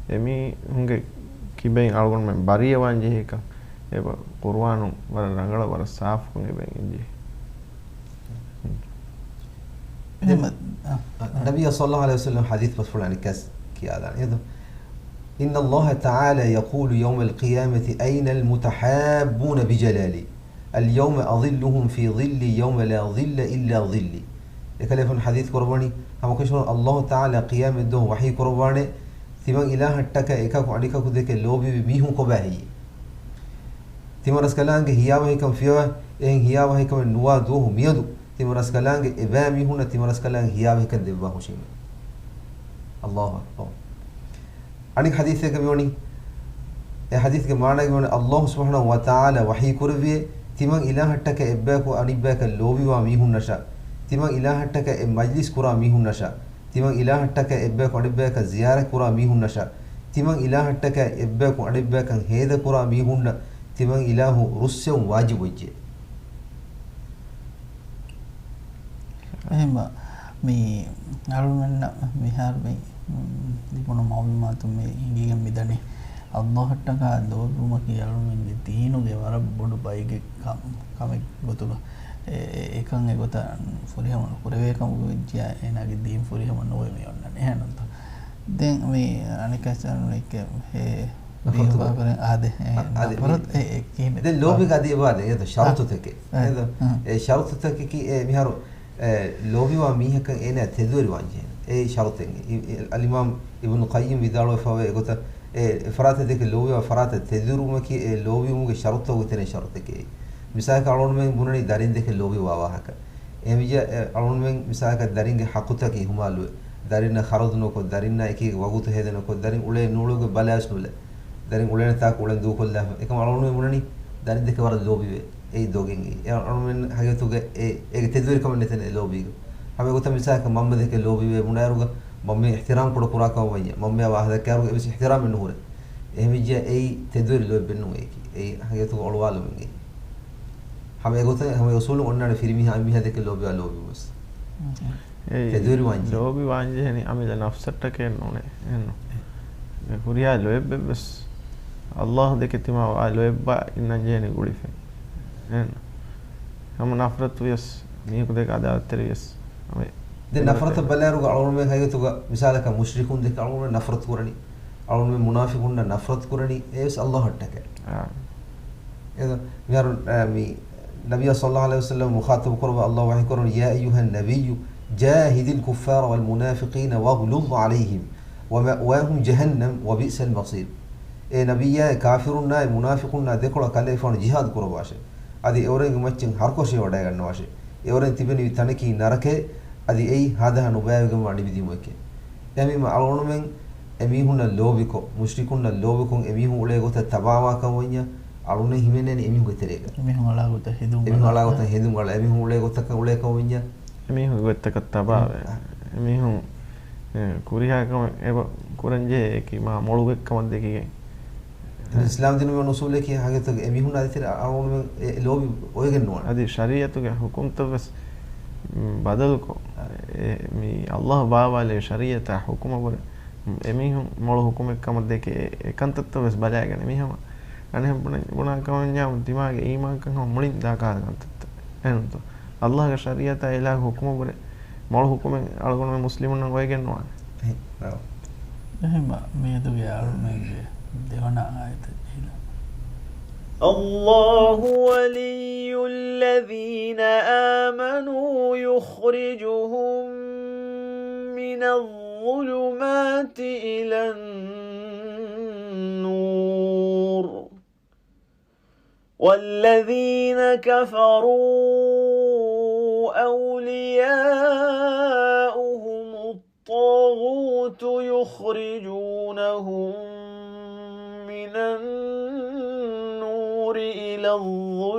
އެމީހުންގެ ކިބައިން އަޅުގަނޑުމެން ބަރީއަވާން ޖެހޭކަން އެބަ ޤުރުއާނުން ވަރަށް ރަނގަޅަށް ވަރަށް ސާފުކޮށް އެބަ އެނގިގެން ޖެހޭ. އެހެން، އަ، ނަބިއްޔާ ޞައްލައްލާހު ޢަލައިހި ވަސައްލަމަ ޙަދީޘް ބަސްފުޅާނެ ކަސް ކިޔާލާނެ. އިންނަ ﷲ ތަޢާލާ ޔަޤޫލު ޔައުމަލް ޤިޔާމަތި އައިނަލް މުތަޙާއްބޫނަ ބިޖަލާލީ އަލްޔައުމަ އަޒިއްލުހުމް ފީ ޡިއްލީ ޔައުމަ ލާ ޡިއްލަ އިއްލާ ޡިއްލީ. އެކަލޭފާނު ޙަދީޘް ކުރައްވަނީ، ހަމަކަށަވަރުން ﷲ ތަޢާލާ ޤިޔާމަތްދުވަހު ވަޙީ ކުރައްވާނެ، ތިމަން އިލާހަށްޓަކައި އެކަކު އަނެކަކު ދެކެ ލޯބިވި މީހުން ކޮބާ ހެއްޔޭ؟ ތިމަން ރަސްކަލާނގެ ހިޔާވަހިކަން ފިޔަވާ، އެހެން ހިޔާވަހިކަމެއް ނުވާ ދުވަހު މިއަދު، ތިމަން ރަސްކަލާނގެ އެބައިމީހުންނަށް ތިމަން ރަސްކަލާނގެ ހިޔާވަހިކަން ދެއްވާ ހުށީމޭ. ﷲ އަކްބަރު. އަނެއް ޙަދީޘެއްގަ މިވަނީ، އެ ޙަދީޘްގެ މާނައިގަ މިވަނީ، ﷲ ސުބްޙާނަހޫ ވަތަޢާލާ ވަޙީ ކުރެއްވިއޭ، ތިމަން އިލާހަށްޓަކައި އެއްބަޔަކު އަނެއްބަޔަކަށް ލޯބިވާ މީހުންނަށާ، ތިމަން އިލާހަށްޓަކައި އެއް މަޖްލިސް ކުރާ މީހުންނަށާ، ތިމަން އިލާހަށްޓަކައި އެއްބަޔަކު އަނެއްބަޔަކަށް ޒިޔާރަތް ކުރާ މީހުންނަށާ، ތިމަން އިލާހަށްޓަކައި އެއްބަޔަކު އަނެއްބަޔަކަށް ހޭދަކުރާ މީހުންނަށް ތިމަން އިލާހު ރުއްސެވުން ވާޖިބުވެއްޖެ. އެހެންވީމަ، މި އަޅުމެންނަށް މިހާރު މި، މް، ލިބުނު މަޢުލޫމާތުން މި ހިނގިގެން މިދަނީ، ﷲ އަށްޓަކާ ލޯބިވުމަކީ އަޅުމެންގެ ދީނުގެ ވަރަށް ބޮޑު ބައެއްގެ ކަ-، ކަމެއް ގޮތުގަ. އެ-، އެ-، އެކަން އެގޮތަށް ފުރިހަމަ ނުކުރެވޭ ކަމުގަ ވެއްޖިއްޔާ، އޭނާގެ ދީން ފުރިހަމަ ނުވެ މި އޮންނަނީ. އެހެންތޯ؟ ދެން މި އަނެއްކާ އެއްޗެއް ހޭ، ނަފްރަތު ބޭހުގާ ކުރެން އާދެ، އެ، އާ، އާދެ، ނަފްރަތު، މި-، އެ، އެ، ކިހިނެއް؟ ދެން ލޯބިގަ އަދި އެބަ އާދެ، އެ، ޝަރުތުތަކެއް. އާ، އެ، އެ، އެ، ޝަރުތުތަކަކީ، އެ، މިހާރު، އެ، ލޯބިވާ މީހަކަށް އޭނާ ތެދުވެރިވާން ޖެހޭނެ. އެއީ ޝަރުތެއް. އި-، އި-، އަލްއިމާމް އިބްނު ޤައްޔިމް ވިދާޅުވެފަވޭ އެގޮތަށް، އެ، އެ ފަރާތަށް ދެކެ ލޯބިވާ ފަރާތަށް ތެދުވެރިވުމަކީ، އެ ލޯބިވުމުގެ ޝަރުތުތަކުގެ ތެރެއިން ޝަރުތެކޭ. މިސާލަކަށް އަޅުގަނޑުމެން ބުނަނީ ދަރިން ދެކެ ލޯބިވާ ވާހަކަ. އެހެންވެއްޖެއްޔާ، އެ، އަޅުގަނޑުމެން މިސާލަކަށް ދަރިންގެ ޙައްޤުތަކީ އިހުމާލުވެ، ދަރިންނަށް ޚަރަދު ނުކޮށް، ދަރިންނާ އެކީ ވަގުތު ހޭދަ ނުކޮށް، ދަރިން އުޅޭ ނޫޅުގެ ބަލާސް ނުލަ، ދަރިން އުޅޭނެ ތާކު އުޅެން ދޫކޮށްލާފަ. އެކަމަށް އަޅުގަނޑުމެން ބުނަނީ ދަރިން ދެކެ ވަރަށް ލޯބިވޭ. އެއީ ދޮގެއް އެއީ. އެ އަޅުގަނޑުމެން ހަގީގަތުގަ އެ، އޭގެ ތެދުވެރިކަމެއް ނެތޭނެ ލޯބީގަ. ހަމަ އެގޮތަށް މިސާލަކަށް މަންމަ ދެކެ ލޯބިވޭ ބުނާއިރުގަ، މަންމަ އިޙްތިރާމް ކުޑަ ކުރާ ކަމަށް ވަންޏާ، މަންމަޔާ ވާހަކަ ދައްކާއިރުގަ އެއްވެސް އިޙްތިރާމެއް ނުހުރޭ. އެހެންވެއްޖެއްޔާ އެއީ ތެދުވެރި ލޯތްބެއް ނޫން އެއީކީ. އެއީ ހަގީގަތުގަ އޮޅުވާލުމެއް އެއީ. ހަމަ އެގޮތަށް ހަމަ އެ އުސޫލުން އޮންނާނެ ފިރިމީހާ އަންމީހާ ދެކެ ލޯބިވާ ލޯބިވުން ވެސް. އެއީ ތެދުވެރިވާންޖެހޭ. ލޯބިވާންޖެހެނީ އަމިއްލަ ނަފްސަށްޓަކައެއް ނޫނޭ. އެއްނު. އެ ހުރިހާ ލޯތްބެއްވެސް ﷲ ދެކެ ތިމާ ވާ ލޯތްބާ އިންނަންޖެހެނީ ގުޅިފައި. އެއްނު. ހަމަ ނަފްރަތުވިޔަސް، މީހަކު ދެކެ އަދާވަތްތެރިވިޔަސް. ހަމަ ދެން ނަފްރަތަށް ބަލާއިރުގަ އަޅުގަނޑުމެން ހަގީގަތުގަ މިސާލަކަށް މުޝްރިކުން ދެކެ އަޅުގަނޑުމެން ނަފްރަތު ކުރަނީ. އަޅުގަނޑުމެން މުނާފިޤުންނަށް ނަފްރަތު ކުރަނީ. އެވެސް ﷲ އަށްޓަކައި. އާ. އެދޯ، މިހާރު، އަ، މި ނަބިއްޔާ ޞައްލައްލާހު ޢަލައިހި ވަސައްލަމަ މުޚާޠަބު ކުރައްވާ ﷲ ވަޙީ ކުރަނީ، يا أيها النبي جاهد الكفار والمنافقين واغلظ عليهم ومأواهم جهنم وبئس المصير. އޭ ނަބިއްޔާ، އެ ކާފިރުންނާއި މުނާފިޤުންނާ ދެކޮޅަށް ކަލޭފާނު ޖިހާދު ކުރައްވާށޭ. އަދި އެއުރެންގެ މައްޗަށް ހަރުކޮށި ވަޑައިގަންނަވާށޭ. އެއުރެން ތިބެނިވި ތަނަކީ ނަރަކައެއް. އަދި އެއީ ހާދަހާ ނުބައިވެގެންވާ ނިބިދިއުމެކޭ. އެހެންވީމަ އަޅުގަނޑުމެން އެމީހުންނަށް ލޯބިކޮށް، މުޝްރިކުންނަށް ލޯބިކޮށް އެމީހުން އުޅޭ ގޮތަށް ތަބާވާކަން ވަންޏާ، އަޅުގަނޑުމެން ހިމެނޭނެ އެމީހުންގެ ތެރޭގަ. އެމީހުން އަޅާ ގޮތަށް ހެދުން އެމީހުން އަޅާ ގޮތަށް ހެދުން އަޅާ، އެމީހުން އުޅޭ ގޮތަކަށް އުޅޭކަން ވަންޏާ، އެމީހުންގެ ގޮތްތަކަށް ތަބާވެ. އެމީހުން، އެ، ކުރިހާ ކަމެއް އެބަ ކުރަންޖެހޭ އެކީ މާ މޮޅު ގޮތްކަމަށް ދެކިގެން. އިސްލާމް ދީނުގެ އުސޫލަކީ ހަގީގަތުގަ އެމީހުންނާ ދޭތެރޭ އަޅުގަނޑުމެން އެ ލޯބި އޮވެގެން ނުވާނެ. އަދި ޝަރީއަތުގެ ޙުކުމްތައް ވެސް ބަދަލުކޮށް، އެ، މި ﷲ ބާވާލޭ ޝަރީއަތާ ޙުކުމަށްވުރެ އެމީހުން މޮޅު ޙުކުމެއް ކަމަށް ދެކެ އެ، އެ ކަންތައްތައް ވެސް ބަލައިގަނެ. މިހަމަ އަނެއް ބުނަ، ބުނާ ކަމަށް ވަންޏާ ދިމާގެ އީމާންކަން ހަމަ މުޅިން ދާކާލަ ކަންތައްތައް. އެހެންތޯ؟ ﷲގެ ޝަރީއަތާ އިލާހު ޙުކުމަށްވުރެ މޮޅު ޙުކުމެއް އަޅުގަނޑުމެން މުސްލިމުންނަށް އޮވެގެން ނުވާނެ. އެހެން. އެހެންމަ، މިއަދުގެ އަޅުމެންގެ ދެވަނަ އާޔަތަށް ޖެހިލަމު. الله ولي الذين آمنوا يخرجهم من الظلمات إلى النور والذين كفروا أولياؤهم الطاغوت يخرجونهم من النور إلى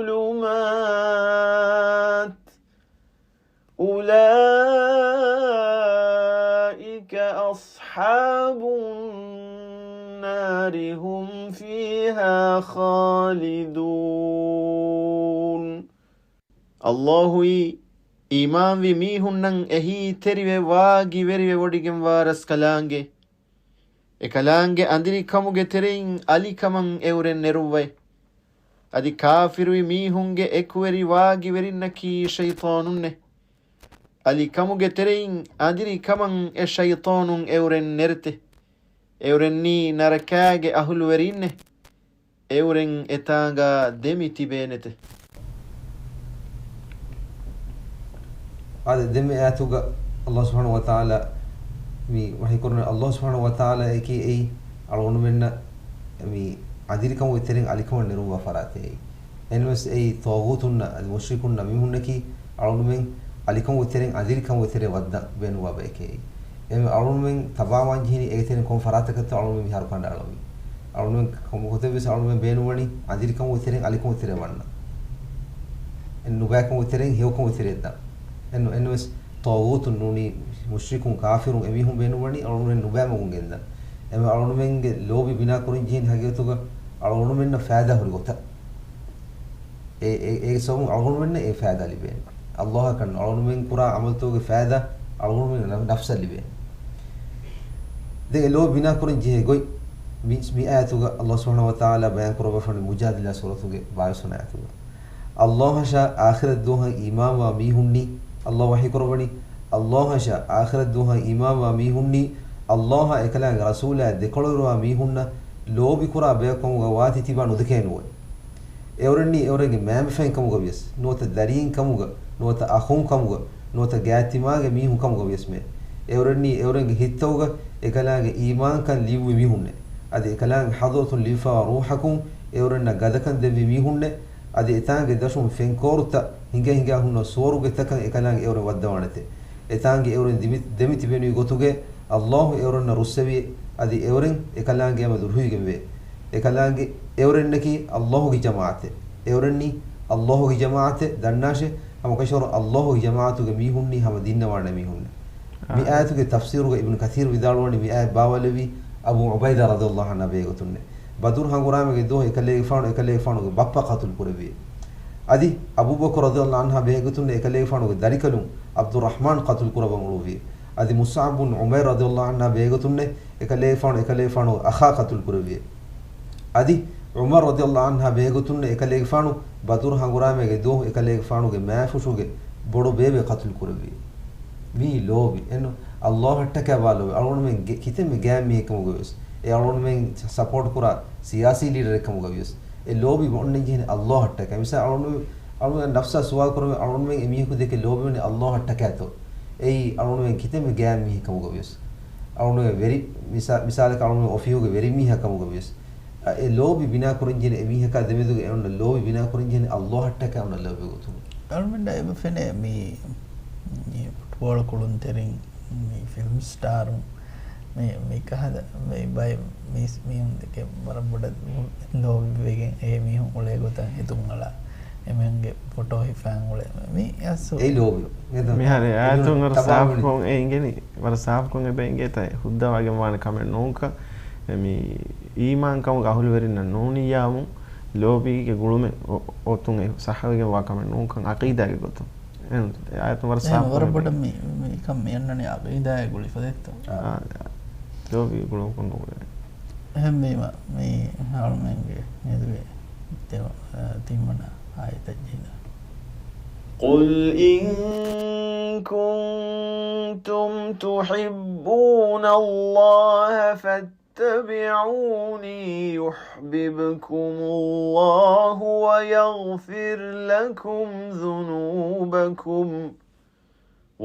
الظلمات أولئك أصحاب النار هم فيها خالدون. ﷲ އީ އީމާންވި މީހުންނަށް އެހީތެރިވެ ވާގިވެރިވެވޮޑިގެންވާ ރަސްކަލާނގެ، އެކަލާނގެ އަނދިރިކަމުގެ ތެރެއިން އަލިކަމަށް އެއުރެން ނެރުއްވައި. އަދި ކާފިރުވި މީހުންގެ އެކުވެރި ވާގިވެރިންނަކީ ޝައިޠާނުންނޭ. އަލިކަމުގެ ތެރެއިން އަނދިރިކަމަށް އެ ޝައިޠާނުން އެއުރެން ނެރެތެ. އެއުރެންނީ ނަރަކާގެ އަހުލުވެރީންނޭ. އެއުރެން އެތާނގާ ދެމި ތިބޭނެތެ. އާދެ، ދެންމެ އާޔަތުގަ ﷲ ސުބްޙާނަހޫ ވަތަޢާލާ މި ވަޙީކުރަނީ، ﷲ ސުބްޙާނަހޫ ވަތަޢާލާ އެކީ އެއީ އަޅުގަނޑުމެންނަށް މި އަނދިރިކަމުގެ ތެރެއިން އަލިކަމަށް ނެރުއްވާ ފަރާތެއް އެއީ. އެހެންވެސް އެއީ ޠާޣޫތުންނަށް އަދި މުޝްރިކުންނަށް މީހުންނަކީ އަޅުގަނޑުމެން އަލިކަމުގެ ތެރެއިން އަނދިރިކަމުގެ ތެރެއަށް ވައްދާ ބޭނުންވާ ބައެކޭ. އެހެންވެ އަޅުގަނޑުމެން ތަބާވާން ޖެހެނީ އޭގެ ތެރެއިން ކޮން ފަރާތަކަށްތޯ އަޅުގަނޑުމެން މިހާރު ކަނޑައަޅަނީ. އަޅުގަނޑުމެން ކޮން ގޮތެއް ވެސް އަޅުގަނޑުމެން ބޭނުންވަނީ އަނދިރިކަމުގެ ތެރެއިން އަލިކަމުގެ ތެރެއަށް ވަންނަން. އެ ނުބައިކަމުގެ ތެރެއިން ހެޔޮކަމުގެ ތެރެއަށް ދާން. އެން، އެންވެސް ޠާޣޫތުން ނޫނީ މުޝްރިކުން ކާފިރުން އެމީހުން ބޭނުންވަނީ އަޅުގަނޑުމެން ނުބައި މަގުން ގެންދަން. އެމެ އަޅުގަނޑުމެންގެ ލޯބި ބިނާ ކުރަން ޖެހެނީ ހަގީގަތުގަ އަޅުގަނޑުމެންނަށް ފައިދާ ހުރި ގޮތަށް. އެ، އެ، އޭގެ ސަބަބުން އަޅުގަނޑުމެންނަށް އެ ފައިދާ ލިބޭނެ. ﷲއަކަށް ނޫން. އަޅުގަނޑުމެން ކުރާ ޢަމަލުތަކުގެ ފައިދާ އަޅުގަނޑުމެންގެ ނަފް، ނަފްސަށް ލިބޭނެ. ދެން އެ ލޯބި ބިނާ ކުރަން ޖެހޭ ގޮތް މި، މި އާޔަތުގަ ﷲ ސުބްޙާނަހޫ ވަތަޢާލާ ބަޔާން ކުރައްވާފަ ވަނީ މުޖާދަލާ ސޫރަތުގެ ބާވީސް ވަނަ އާޔަތުގަ. ﷲއަށާ އާޚިރަތް ދުވަހަށް އީމާންވާ މީހުންނީ، ﷲ ވަޙީ ކުރައްވަނީ، ﷲއަށާ އާޚިރަތް ދުވަހަށް އީމާންވާ މީހުންނީ، ﷲއާ އެކަލާނގެ ރަސޫލާ ދެކޮޅުވެރިވާ މީހުންނަށް ލޯބިކުރާ ބަޔަކު ކަމުގަ ވާތީ ތިބާ ނުދެކޭނެ ނޫން. އެއުރެންނީ އެއުރެންގެ މައިންބަފައިން ކަމުގަ ވިޔަސް، ނުވަތަ ދަރީން ކަމުގަ، ނުވަތަ އަޚުން ކަމުގަ، ނުވަތަ ގާތްތިމާގެ މީހުން ކަމުގަ ވިޔަސް މެ. އެއުރެންނީ އެއުރެންގެ ހިތްތަކުގަ އެކަލާނގެ އީމާންކަން ލިޔުއްވި މީހުންނޭ. އަދި އެކަލާނގެ ޙަޟްރަތުން ލިބިފައިވާ ރޫޙަކުން އެއުރެންނަށް ގަދަކަން ދެއްވި މީހުންނޭ. އަދި އެތާނގެ ދަށުން ފެންކޯރުތައް ހިނގަ ހިނގާ ހުންނަ ސުވަރުގެތަކަށް އެކަލާނގެ އެއުރެން ވައްދަވާނެތެ. އެތާނގެ އެއުރެން ދިމި، ދެމި ތިބެނިވި ގޮތުގެ ﷲ އެއުރެންނަށް ރުއްސެވި، އަދި އެއުރެން އެކަލާނގެ އަމަ ދުރުހުވިގެންވޭ. އެކަލާނގެ އެއުރެންނަކީ ﷲގެ ޖަމާޢަތެއް. އެއުރެންނީ ﷲގެ ޖަމާޢަތެއް ދަންނާށޭ، ހަމަކަށަވަރު ﷲގެ ޖަމާޢަތުގެ މީހުންނީ ހަމަ ދިންނަވާނެ މީހުންނޭ. މި އާ. އާޔަތުގެ ތަފްސީރުގަ އިބްނު ކަޘީރު ވިދާޅުވަނީ މި އާޔަތް ބާވާލެއްވީ އަބޫ ޢުބައިދާ ރަޟިޔަﷲ ޢަންހާ ބެހޭގޮތުންނޭ. ބަދުރު ހަނގުރާމައިގެ ދުވަހު އެކަލޭގެފާނު އެކަލޭގެފާނުގެ ބައްޕަ ޤަތުލު ކުރެއްވި. އަދި އަބޫބަކުރު ރަޟިޔަﷲ ޢަންހާ ބެހޭގޮތުންނޭ އެކަލޭގެފާނުގެ ދަރިކަލުން ޢަބްދުއްރަޙްމާން ޤަތުލު ކުރައްވަން އުޅުއްވި. އަދި މުޞްޢަބް ބުން ޢުމައިރު ރަޟިޔަﷲ ޢަންހާ ބެހޭގޮތުންނޭ އެކަލޭގެފާނު އެކަލޭގެފާނުގެ އަޚާ ޤަތުލު ކުރެއްވި. އަދި ޢުމަރު ރަޟިޔަﷲ ޢަންހާ ބެހޭގޮތުންނޭ އެކަލޭގެފާނު ބަދުރު ހަނގުރާމައިގެ ދުވަހު އެކަލޭގެފާނުގެ މާފުށުގެ ބޮޑު ބޭބެ ޤަތުލު ކުރެއްވި. މީ ލޯބި. އެންނު ﷲއަށްޓަކާ ވާ ލޯބި. އަޅުގަނޑުމެން ގެ-، ކިތަންމެ ގާތް މީހެއް ކަމުގަ ވިޔަސް، އެ އަޅުގަނޑުމެން ސަޕޯޓް ކުރާ ސިޔާސީ ލީޑަރެއް ކަމުގަ ވިޔަސް، އެ ލޯބި އޮންނަން ޖެހެނީ ﷲއަށްޓަކާ. މިސާ އަޅުގަނޑު، އަޅުގަނޑު ނަފްސާ ސުވާލު ކުރަމުން އަޅުގަނޑުމެން އެ މީހަކު ދެކެ ލޯބިވަނީ ﷲއަށްޓަކާތޯ؟ އެއީ އަޅުގަނޑުމެން ކިތަންމެ ގާތް މީހެއް ކަމުގަ ވިޔަސް. އަޅުގަނޑުމެން ވެރި މިސާ-، މިސާލަކަށް އަޅުގަނޑުމެން އޮފީހުގެ ވެރި މީހާ ކަމުގަ ވިޔަސް. އަ، އެ ލޯބި ބިނާ ކުރަން ޖެހެނީ އެ މީހަކާ ދެމެދުގަ އެ އޮންނަ ލޯބި ބިނާ ކުރަން ޖެހެނީ ﷲއަށްޓަކާ އޮންނަ ލޯބި ގޮތުން. އަޅުގަނޑަށް އެބަ ފެނޭ މީ މި ފުޓްބޯޅަ ކުޅުންތެރިން، މި ފިލްމް ސްޓާރުން، މި، މި ކަހަލަ މި ބައެއް މީސް މީހުން ދެކެ ވަރަށް ބޮޑަށް ލޯބިވެގެން އެ މީހުން އުޅޭ ގޮތަށް ހެދުން އަޅާ. އެމީހުންގެ ފޮޓޯ ހިފާން އުޅޭ. މި އަސް އެ ލޯބި. މިހާރު އެ އާޔަތުން ވަރަށް ސާފުކޮށް އެ އިނގެނީ، ވަރަށް ސާފުކޮށް އެބަ އިނގޭތާ ހުއްދަވާގެން ވާނެ ކަމެއް ނޫންކަން. އެ މި އީމާންކަމުގެ އަހުލުވެރިންނަށް ނޫނިއްޔާމު ލޯބީގެ ގުޅުމެއް އޮ-، އޮތުން އެ ސައްހަވެގެން ވާ ކަމެއް ނޫންކަން އަޤީދާގެ ގޮތުން. އެ އާޔަތުން ވަރަށް އެ ސާފުކޮށް ވަރަށް އެބަ ބޮޑަށް އިނގޭ. މި، މިކަން މި އަންނަނީ އަޤީދާއެއް ގުޅިފަ ދެއްތޯ؟ އާ، ލޯބީ ގުޅުމަކުން ނޫޅެވޭ. އެހެންވީމަ، މި އަޅުމެންގެ މެދުގެ ތިމަން، ތިމަން އާޔަތަށް ޖެހިލާ. قل إن كنتم تحبون الله فاتبعوني يحببكم الله ويغفر لكم ذنوبكم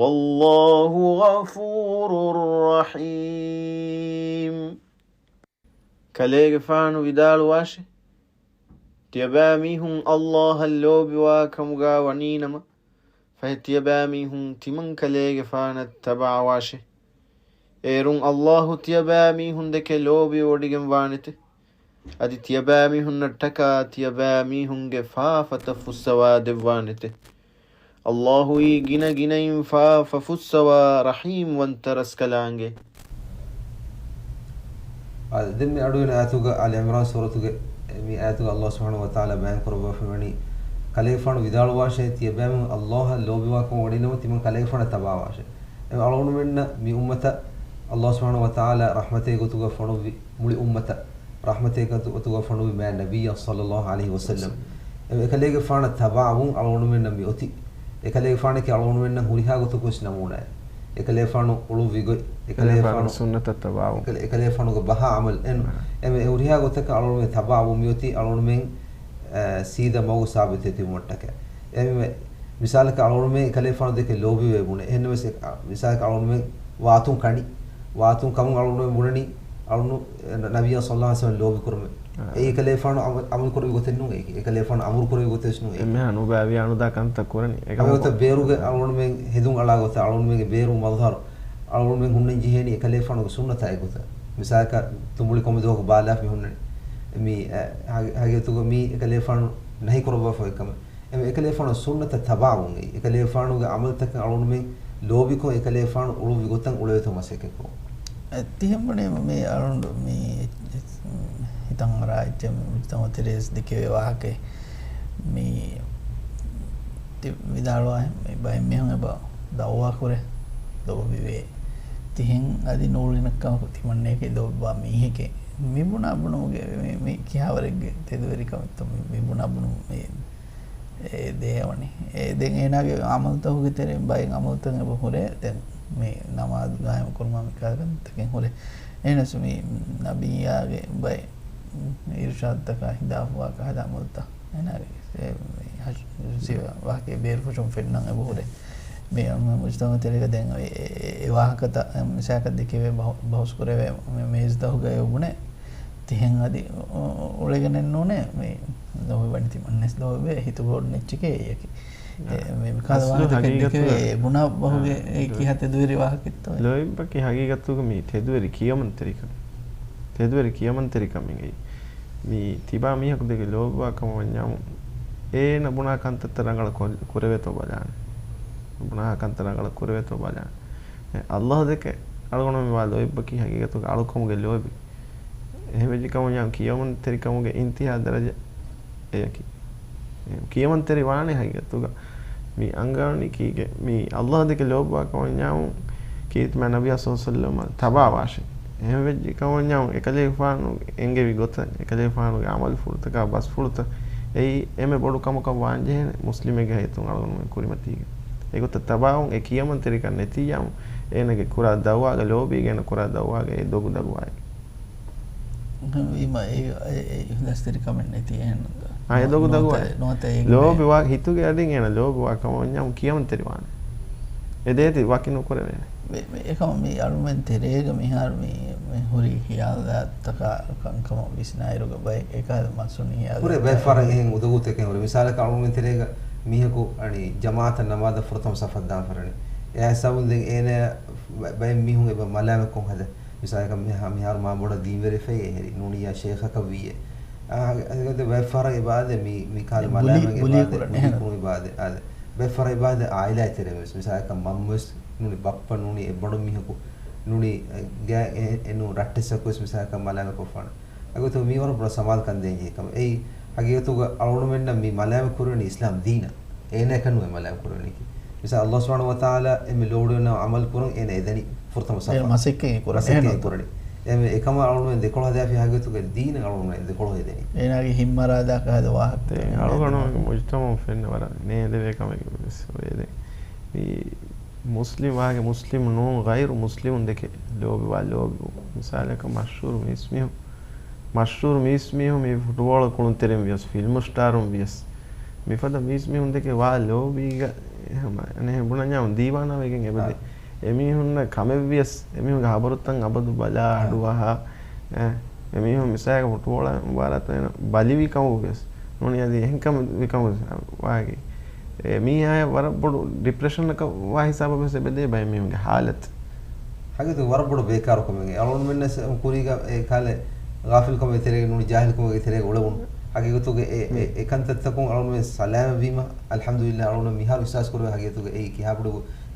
والله غفور رحيم. ކަލޭގެފާނު ވިދާޅުވާށެ، ތިޔަބައިމީހުން ﷲ އަށް ލޯބިވާ ކަމުގަ ވަނީނަމަ، ފަހެ ތިޔަބައިމީހުން ތިމަން ކަލޭގެފާނަށް ތަބަޢަވާށެ. އޭރުން ﷲ ތިޔަބައިމީހުން ދެކެ ލޯބިވޮޑިގެން ވާނެތެ. އަދި ތިޔަބައިމީހުންނަށްޓަކާ ތިޔަބައިމީހުންގެ ފާފަތައް ފުއްސަވާ ދެއްވާނެތެ. ﷲ އީ ގިނަ ގިނައިން ފާފަ ފުއްސަވާ ރަޙީމްވަންތަ ރަސްކަލާނގެ. އާ، ދެން މި އަޑުއިން އާޔަތުގަ، އާލި ޢިމްރާން ސޫރަތުގެ މި އާޔަތުގަ ﷲ ސުބްޙާނަހޫ ވަތަޢާލާ ބަޔާން ކުރައްވާފައިވަނީ، ކަލޭގެފާނު ވިދާޅުވާށޭ، ތިޔަބައިމީހުން ﷲ އަށް ލޯބިވާކަމަށް ވަނީނަމަ ތިމަން ކަލޭގެފާނަށް ތަބަޢަވާށޭ. އެ އަޅުގަނޑުމެންނަށް މި އުއްމަތަށް ﷲ ސުބްޙާނަހޫ ވަތަޢާލާ ރަޙްމަތެއް ގޮތުގަ ފޮނުއްވި މުޅި އުއްމަތަށް ރަޙްމަތެއް ގޮތުގަ ފޮނުވި މާތް ނަބިއްޔާ ޞައްލައްލާހު ޢަލައިހި ވަސައްލަމް. އެ އެކަލޭގެފާނަށް ތަބަޢަވުން އަޅުގަނޑުމެންނަށް މި އޮތީ. އެކަލޭގެފާނަކީ އަޅުގަނޑުމެންނަށް ހުރިހާ ގޮތަކުން ވެސް ނަމޫނާއެއް. އެކަލޭގެފާނު އުޅުއްވި ގޮތް، އެކަލޭގެފާނު ސުންނަތަށް ތަބަޢަވުން. އެކަލޭ-، އެކަލޭގެފާނުގެ ބަހާ ޢަމަލު އެން-، އެ. އެމެ ހުރިހާ ގޮތަކަށް އަޅުގަނޑުމެން ތަބަޢަވުން މިއޮތީ އަޅުގަނޑުމެން، އެ، ސީދާ މަގު ސާބިތުވެ ތިބުމަށްޓަކައި. އެމެ މިސާލަކަށް އަޅުގަނޑުމެން އެކަލޭގެފާނު ދެކެ ލޯބިވެ ބުނެ. އެހެންނަމަވެސް އެ-، އަ، މިސާލަކަށް އަޅުގަނޑުމެން ވާތުން ކަނި. ވާތުން ކަމުން އަޅުގަނޑުމެން ބުނަނީ އަޅުނު ނަ-، ނަބިއްޔާ ޞައްލައްލާހު ޢަލައިހި ވަސައްލަމަށް ލޯބި ކުރުމެ. އާ. އެއީ އެކަލޭގެފާނު އަމަ-، އަމުރު ކުރެވި ގޮތެއް ނޫން އެއީ. އެކަލޭގެފާނު އަމުރު ކުރެވި ގޮތެއް ނޫން އެއީ. އެންމެހާ ނުބައިވި އަނުދާ ކަންތައް ކުރަނީ. އެކަމަކު އެގޮތަށް ބޭރުގެ އަޅުގަނޑުމެން ހެދުން އަޅާ ގޮތަށް އަޅުގަނޑުމެންގެ ބޭރު މަޒްހަރު އަޅުގަނޑުމެން ހުންނަން ޖެހޭނީ އެކަލޭގެފާނުގެ ސުންނަތާ އެގޮތަށް. މިސާލަކަށް ތުނބުޅި ކޮންމެ ދުވަހަކު ބާލާފަ މި ހުންނަނީ. މީ، އެ، ހަގި-، ހަގީގަތުގަ މީ އެކަލޭގެފާނު ނަހީ ކުރައްވާފަ އޮތް ކަމެއް. އެމެ އެކަލޭގެފާނު ސުންނަތަށް ތަބަޢަވުން އެއީ. އެކަލޭގެފާނުގެ ޢަމަލުތަކަށް އަޅުގަނޑުމެން ލޯބިކޮށް، އެކަލޭގެފާނު އުޅުއްވި ގޮތަށް އުޅެވޭތޯ މަސައްކަތްކުރުން. އެ، ތިހެން ބުނީ މި އަޅުގަނޑު މި ހިތަށް އަރާ އެއްޗެއް މި މުޖުތަމަޢު ތެރޭސް ދެކެވޭ ވާހަކައެއް. މި ތި ވިދާޅުވާ މި ބައެއް މީހުން އެބަ ދަޢުވާ ކުރޭ، ލޯބިވޭ. ތިހެން އަދި ނޫޅިނަކަމަކު ތިމަންނަޔަކީ ލޯބިވާ މީހެކޭ. މި ބުނާ ބުނުމުގެ މި، މި ކިހާވަރެއްގެ ތެދުވެރިކަމެއްތޯ މި، މި ބުނާ ބުނުމު މި އެ ދޭ ވަނީ. އެ ދެން އޭނާގެ ޢަމަލުތަކުގެ ތެރެއިން ބައެއް ޢަމަލުތައް އެބަ ހުރޭ. ދެން މި ނަމާދު ގާއިމު ކުރުމާ މި ކަންތަކެއް ހުރޭ. އެހެނަސް މި ނަބިއްޔާގެ ބައެއް އިރުޝާދުތަކާ ހިދާފަވާ ކަހަލަ ޢަމަލުތައް އޭނާގެ އެ، މި ހަށި-، ސިވަ ވާހަކަ ބޭރުފުށުން ފެންނަން އެބަ ހުރޭ. މި މުޖުތަމަޢު ތެރޭގަ ދެން އެ، އެ، އެ ވާހަކަތައް މިސާލަކަށް ދެކެވޭ ބަހު-، ބަހުސް ކުރެވޭ މި މޭޒުތަކުގައި ބުނޭ. ތިހެން އަދި އު-، އު-، އުޅެގެނެއް ނޫނޭ މި ލޯބިވަނީ ތިމަންނަސް ލޯބިވޭ ހިތުގަ އޮންނަ އެއްޗެކޭ އެއީ. އެ، މި މިކަހަލަ އަސްލު ވާހަކަތަކެއް ހަގީގަތުގަ ދެކެވޭ އެ ބުނާ ބަހުގެ އާ، އެ ކިހާ ތެދުވެރި ވާހަކައެއްތޯ އެ؟ ލޯތްބަކީ ހަގީގަތުގަ މީ ތެދުވެރި ކިޔަމަންތެރިކަން. ތެދުވެރި ކިޔަމަންތެރިކަމެއް އެއީ. މި ތިބާ މީހަކު ދެކެ ލޯބިވާ ކަމަށް ވަންޏާމު، އޭނަ ބުނާ ކަންތައްތައް ރަނގަޅަށް ކޮ-، ކުރެވޭތޯ ބަލާނެ. ބުނާ ކަންތައް ރަނގަޅަށް ކުރެވޭތޯ ބަލާނެ. އެ، ﷲ ދެކެ އަޅުގަނޑުމެން ވާ ލޯތްބަކީ ހަގީގަތުގަ އަޅުކަމުގެ ލޯތްބެއް. އެހެން ވެއްޖެ ކަމަށް ވަންޏާ ކިޔަމަންތެރިކަމުގެ އިންތިހާ ދަރަޖަ އެޔަކީ. އެ ކިޔަމަންތެރި ވާނެ ހަގީގަތުގަ. މި އަންގާނީ ކީކޭ؟ މި ﷲ ދެކެ ލޯބިވާ ކަމަށް ވަންޏާމު ކީރިތި މާތް ނަބިއްޔާ ޞައްލައްލާހު ޢަލައިހި ވަސައްލަމަށް ތަބާވާށޭ. އެހެން ވެއްޖެ ކަމަށް ވަންޏާމު އެކަލޭގެފާނު އެންގެވި ގޮތަށް، އެކަލޭގެފާނުގެ ޢަމަލުފުޅުތަކާ ބަސްފުޅުތައް އެއީ އެންމެ ބޮޑު ކަމަކަށް ވާންޖެހޭނެ މުސްލިމެއްގެ ހައްޔަތުން އަޅުގަނޑުމެން ކުރިމަތީގަ. އެގޮތަށް ތަބާވުން އެ ކިޔަމަންތެރިކަން ނެތިއްޔާމު އޭނަގެ ކުރާ ދަޢުވާގެ ލޯބީގަ އޭނަ ކުރާ ދަޢުވާގެ އެ ދޮގު ދަގުވާއެކޭ. ވީމަ އެ، އެ، އެ އިޚްލާޞްތެރިކަމެއް ނެތި އެހެން. އާ، އެ ދޮގު ނުވަތަ، ދަގުވާ. ނުވަތަ އޭގެ ލޯބިވާ، ހިތުގެ އަޑިން އޭނަ ލޯބިވާ ކަމަށް ވަންޏާމު ކިޔަމަންތެރިވާނެ. އެ ދޭތި ވަކި ނުކުރެވޭނެ. މި، މި، އެކަމަ މި އަޅުމެން ތެރޭގަ މިހާރު މި، މި ހުރި ހިޔާލުތަކާ ކަންކަމަށް ވިސްނާއިރުގަ ބައެއް އެކަހަލަ މަސް ހުންނަ ހިޔާލުތަކާ ހުރޭ ބައެއް ފަހަރަށް އެހެން އުދަގޫތަކެއް ހުރޭ. މިސާލަކަށް އަޅުމެން ތެރޭގަ މީހަކު އަނި ޖަމާޢަތަށް ނަމާދަށް ފުރަތަމަ ސަފަށް ދާން ފަރަނީ. އެއާ ސަބަބުން ދެން އޭނަ ބަ-، ބައެއް މީހުން އެބަ މަލާމަތްކޮށް ހަދަ. މިސާލަކަށް މިހާ-، މިހާރު މާ ބޮޑަށް ދީންވެރިފައި އެހެރި. ނޫނިއްޔާ ޝޭޚަކަށް ވީއޭ. އާ، އަދި ބައެއް ފަހަރަށް އެބަ އާދޭ މި، މި ކާލަ ބުލީ، މަލާމަތް ބުލީ އެބަ އާދޭ، ކުރަން ބުލީ އެހެން. ކުރުން އެބަ އާދޭ، އާދޭ. ބައެއް ފަހަރަށް އެބަ އާދޭ އާއިލާ ތެރޭ ވެސް. މިސާލަކަށް މަންމަވެސް ނޫނީ ބައްޕަ ނޫނީ އެއްބަނޑު މީހަކު ނޫނީ ގާ އެ-، އެނޫ ރައްޓެއްސަކު ވެސް މިސާލަކަށް މަލާމަތް ކޮށްފާނެ. އަގުތު މީ ވަރަށް ބޮޑަށް ސަމާލުކަން ދޭން ޖެހޭ ކަމެއް. އެއީ ހަގީގަތުގަ އަޅުގަނޑުމެންނަށް މި މަލާމަތް ކުރެވެނީ އިސްލާމް ދީނަށް. އޭނައަކަށް ނުވޭ މަލާމަތް ކުރެވެނީކީ. މިސާލަށް ﷲ ސުބްޙާނަހޫ ވަތަޢާލާ އެންމެ ލޯބިވަންޏާ ޢަމަލު ކުރަން އޭނަ އެދަނީ ފުރަތަމަ އޭނަ ޞަފަށް. މަސައްކަތް ކުރަނީ. މަސައްކަތް އެހެން ކުރަނީ. އެހެންވެ އެކަމަށް އަޅުގަނޑުމެން ދެކޮޅު ހަދާފި ހަގީގަތުގަ ދީނަށް އަޅުގަނޑުމެން ދެކޮޅު ހެދެނީ. އޭނާގެ ހިތް މަރާލާކަށް ހަދާ ވާހަކަ. އެ، އަޅުގަނޑުމެންގެ މުޖުތަމަޢުން ފެންނަ ވަރަށް ނޭދެވޭ ކަމެއް ވެސް ވޭ. ދެން މި މުސްލިމް ވާގެ މުސްލިމް ނޫން ޣައިރު މުސްލިމުން ދެކެ ލޯބިވާ ލޯބިވުން. މިސާލަކަށް މަޝްހޫރު މީސްމީހުން، މަޝްހޫރު މީސްމީހުން މި ފުޓުބޯޅަ ކުޅުންތެރިން ވިޔަސް، ފިލްމު ސްޓާރުން ވިޔަސް، މިފަދަ މީސްމީހުން ދެކެ ވާ ލޯބީގަ ހަމަ އަނެއް ބުނަންޏާ ދީވާނާ ވެގެން އެބަދޭ. އާ. އެމީހުންނަށް ކަމެއް ވިޔަސް، އެމީހުންގެ ހަބަރުތައް އަބަދު ބަލާ އާ. އަޑުއަހާ، އެ، އެމީހުން މިސާލަކަށް ފުޓުބޯޅަ މުބާރާތަށް އޭނަ ބަލިވި ކަމަކު ވިޔަސް، ނޫނީ އަދި އެހެން ކަމެއް ވި ކަމަކު ވާގެ. އެ މީހާޔަށް ވަރަށް ބޮޑު ޑިޕްރެޝަނަކަށް ވާ ހިސާބަށް ވެސް އެބަދޭ ބައެއް މީހުންގެ ހާލަތު. ހަގީގަތު ވަރަށް ބޮޑު ބޭކާރު ކަމެއް. އަޅުގަނޑުމެންނަށް ކުރީގަ އެ ކާލެ ޣާފިލްކަމެއް ތެރޭގަ ނޫނީ ޖާހިލްކަމެއްގެ ތެރޭގަ އުޅެވުނު. ހަގީގަތުގަ އެ، އެ، މް. އެ ކަންތައްތަކުން އަޅުގަނޑުމެން ސަލާމަތްވީމަ، އަލްޙަމްދުލިއްލާހް، އަޅުގަނޑު މިހާރު ވިސްވާސް ކުރެވޭ ހަގީގަތުގަ އެއީ ކިހާބޮޑު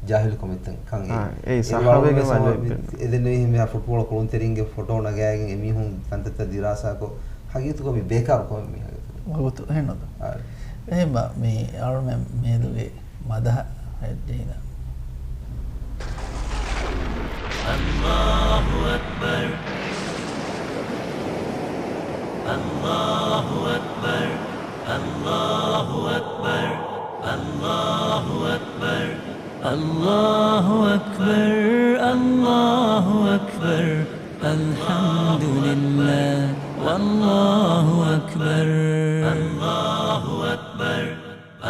ޖާހިލު ކަމެއްތަ ކަން އެއީ. އާ، އެއީ އެ ސައްހަ ވާހަކަ ވެގެން ވާ މި ލޯބި. އެދެންނެވި މިހާ ފުޓްބޯޅަ ކުޅުންތެރިންގެ ފޮޓޯ ނަގާގެން އެމީހުން ކަންތައްތައް ދިރާސާކޮށް، ހަގީގަތުގަ މި ބޭކާރު ކަމެއް މި ހަގީގަތުގަ. ވަގުތު އެހެންނުތަ؟ އާ. އެހެންބާ، މި އަޅުމެން މިއަދުގެ މަދަހަ ހެއްދީނަ. الله أكبر. الله أكبر. الله أكبر. الله أكبر. الله أكبر، الله أكبر، الحمد لله، والله أكبر. الله أكبر،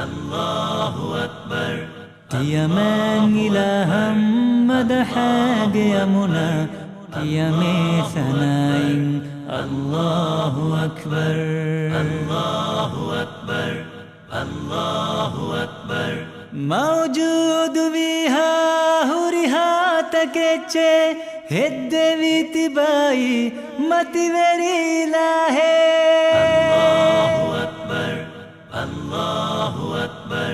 الله أكبر. ތިޔަމޭ އިލާހަށް މަދަޙާގެ އަމުނާ، ތިޔަމޭ ސަނާއިން، الله أكبر. الله أكبر. الله أكبر. މައުޖޫދުވީހާ ހުރިހާ ތަކެއްޗެއް ހެއްދެވި ތިބާއީ މަތިވެރި އިލާހެއް. الله أكبر. الله أكبر.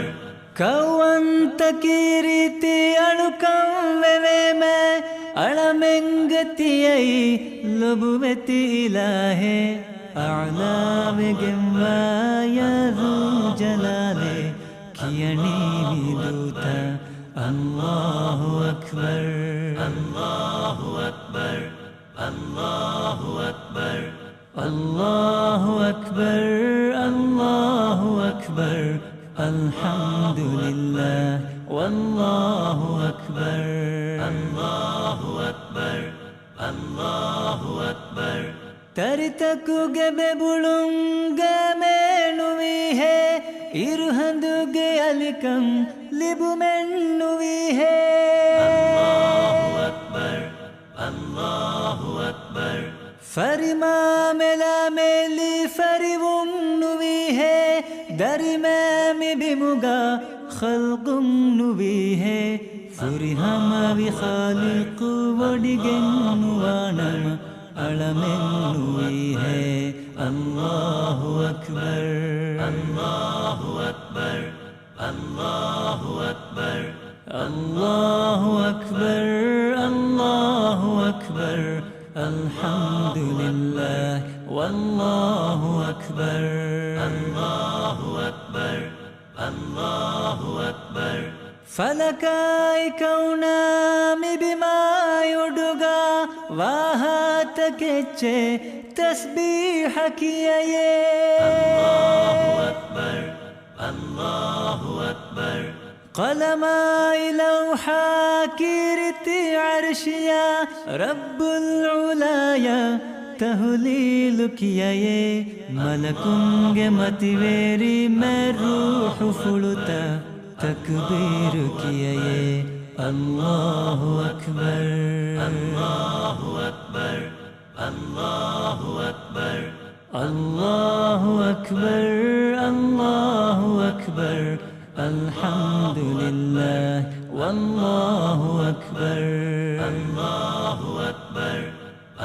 ކައުވަންތަކީ ރީތި އަޅުކަން ވެވޭމޭ، އަޅަމެންގެ ތިޔައީ ލޮބުވެތި އިލާހެއް. އަޢްލާވެގެންވާ ޔާ ޛުލްޖަލާލޭ، ކިޔަނީ މި ދޫތައް الله أكبر. الله أكبر. الله أكبر. الله أكبر، الله أكبر، الحمد لله، والله أكبر. الله أكبر، الله أكبر. ތަރިތަކުގެ ބެބުޅުން ގައިމޭ ނުވީހޭ، އިރުހަނދުގެ އަލިކަން ލިބުމެއް ނުވީހޭ. الله أكبر، الله أكبر. ފަރިމާ މެލާމެލި ފަރިވުން ނުވީހޭ، ދަރިމޭ މި ބިމުގަ ޚަލްޤުން ނުވީހޭ. ފުރިހަމަވި ޚާލިޤު ވޮޑިގެން ނުވާނަމަ، އަޅަމެއް ނުވީހޭ. الله أكبر، الله أكبر. الله أكبر، الله أكبر، الله أكبر، الحمد لله، والله أكبر. الله أكبر، الله أكبر. ފަލަކާއި ކައުނާ މި ބިމާ އުޑުގަ ވާހާ ތަކެއްޗެއް ތަސްބީޙަ ކިޔަޔޭ. الله أكبر، الله أكبر. ޤަލަމާއި ލައުޙާ ކީރިތި ޢަރްޝިޔާ ރައްބުލް ޢުލާޔަށް ތަހުލީލު ކިޔަޔޭ. މަލަކުންގެ މަތިވެރި މެ ރޫޙުފުޅުތައް ތަކްބީރު ކިޔަޔޭ. الله أكبر، الله أكبر. الله أكبر، الله أكبر، الله أكبر، الحمد لله، والله أكبر. الله أكبر.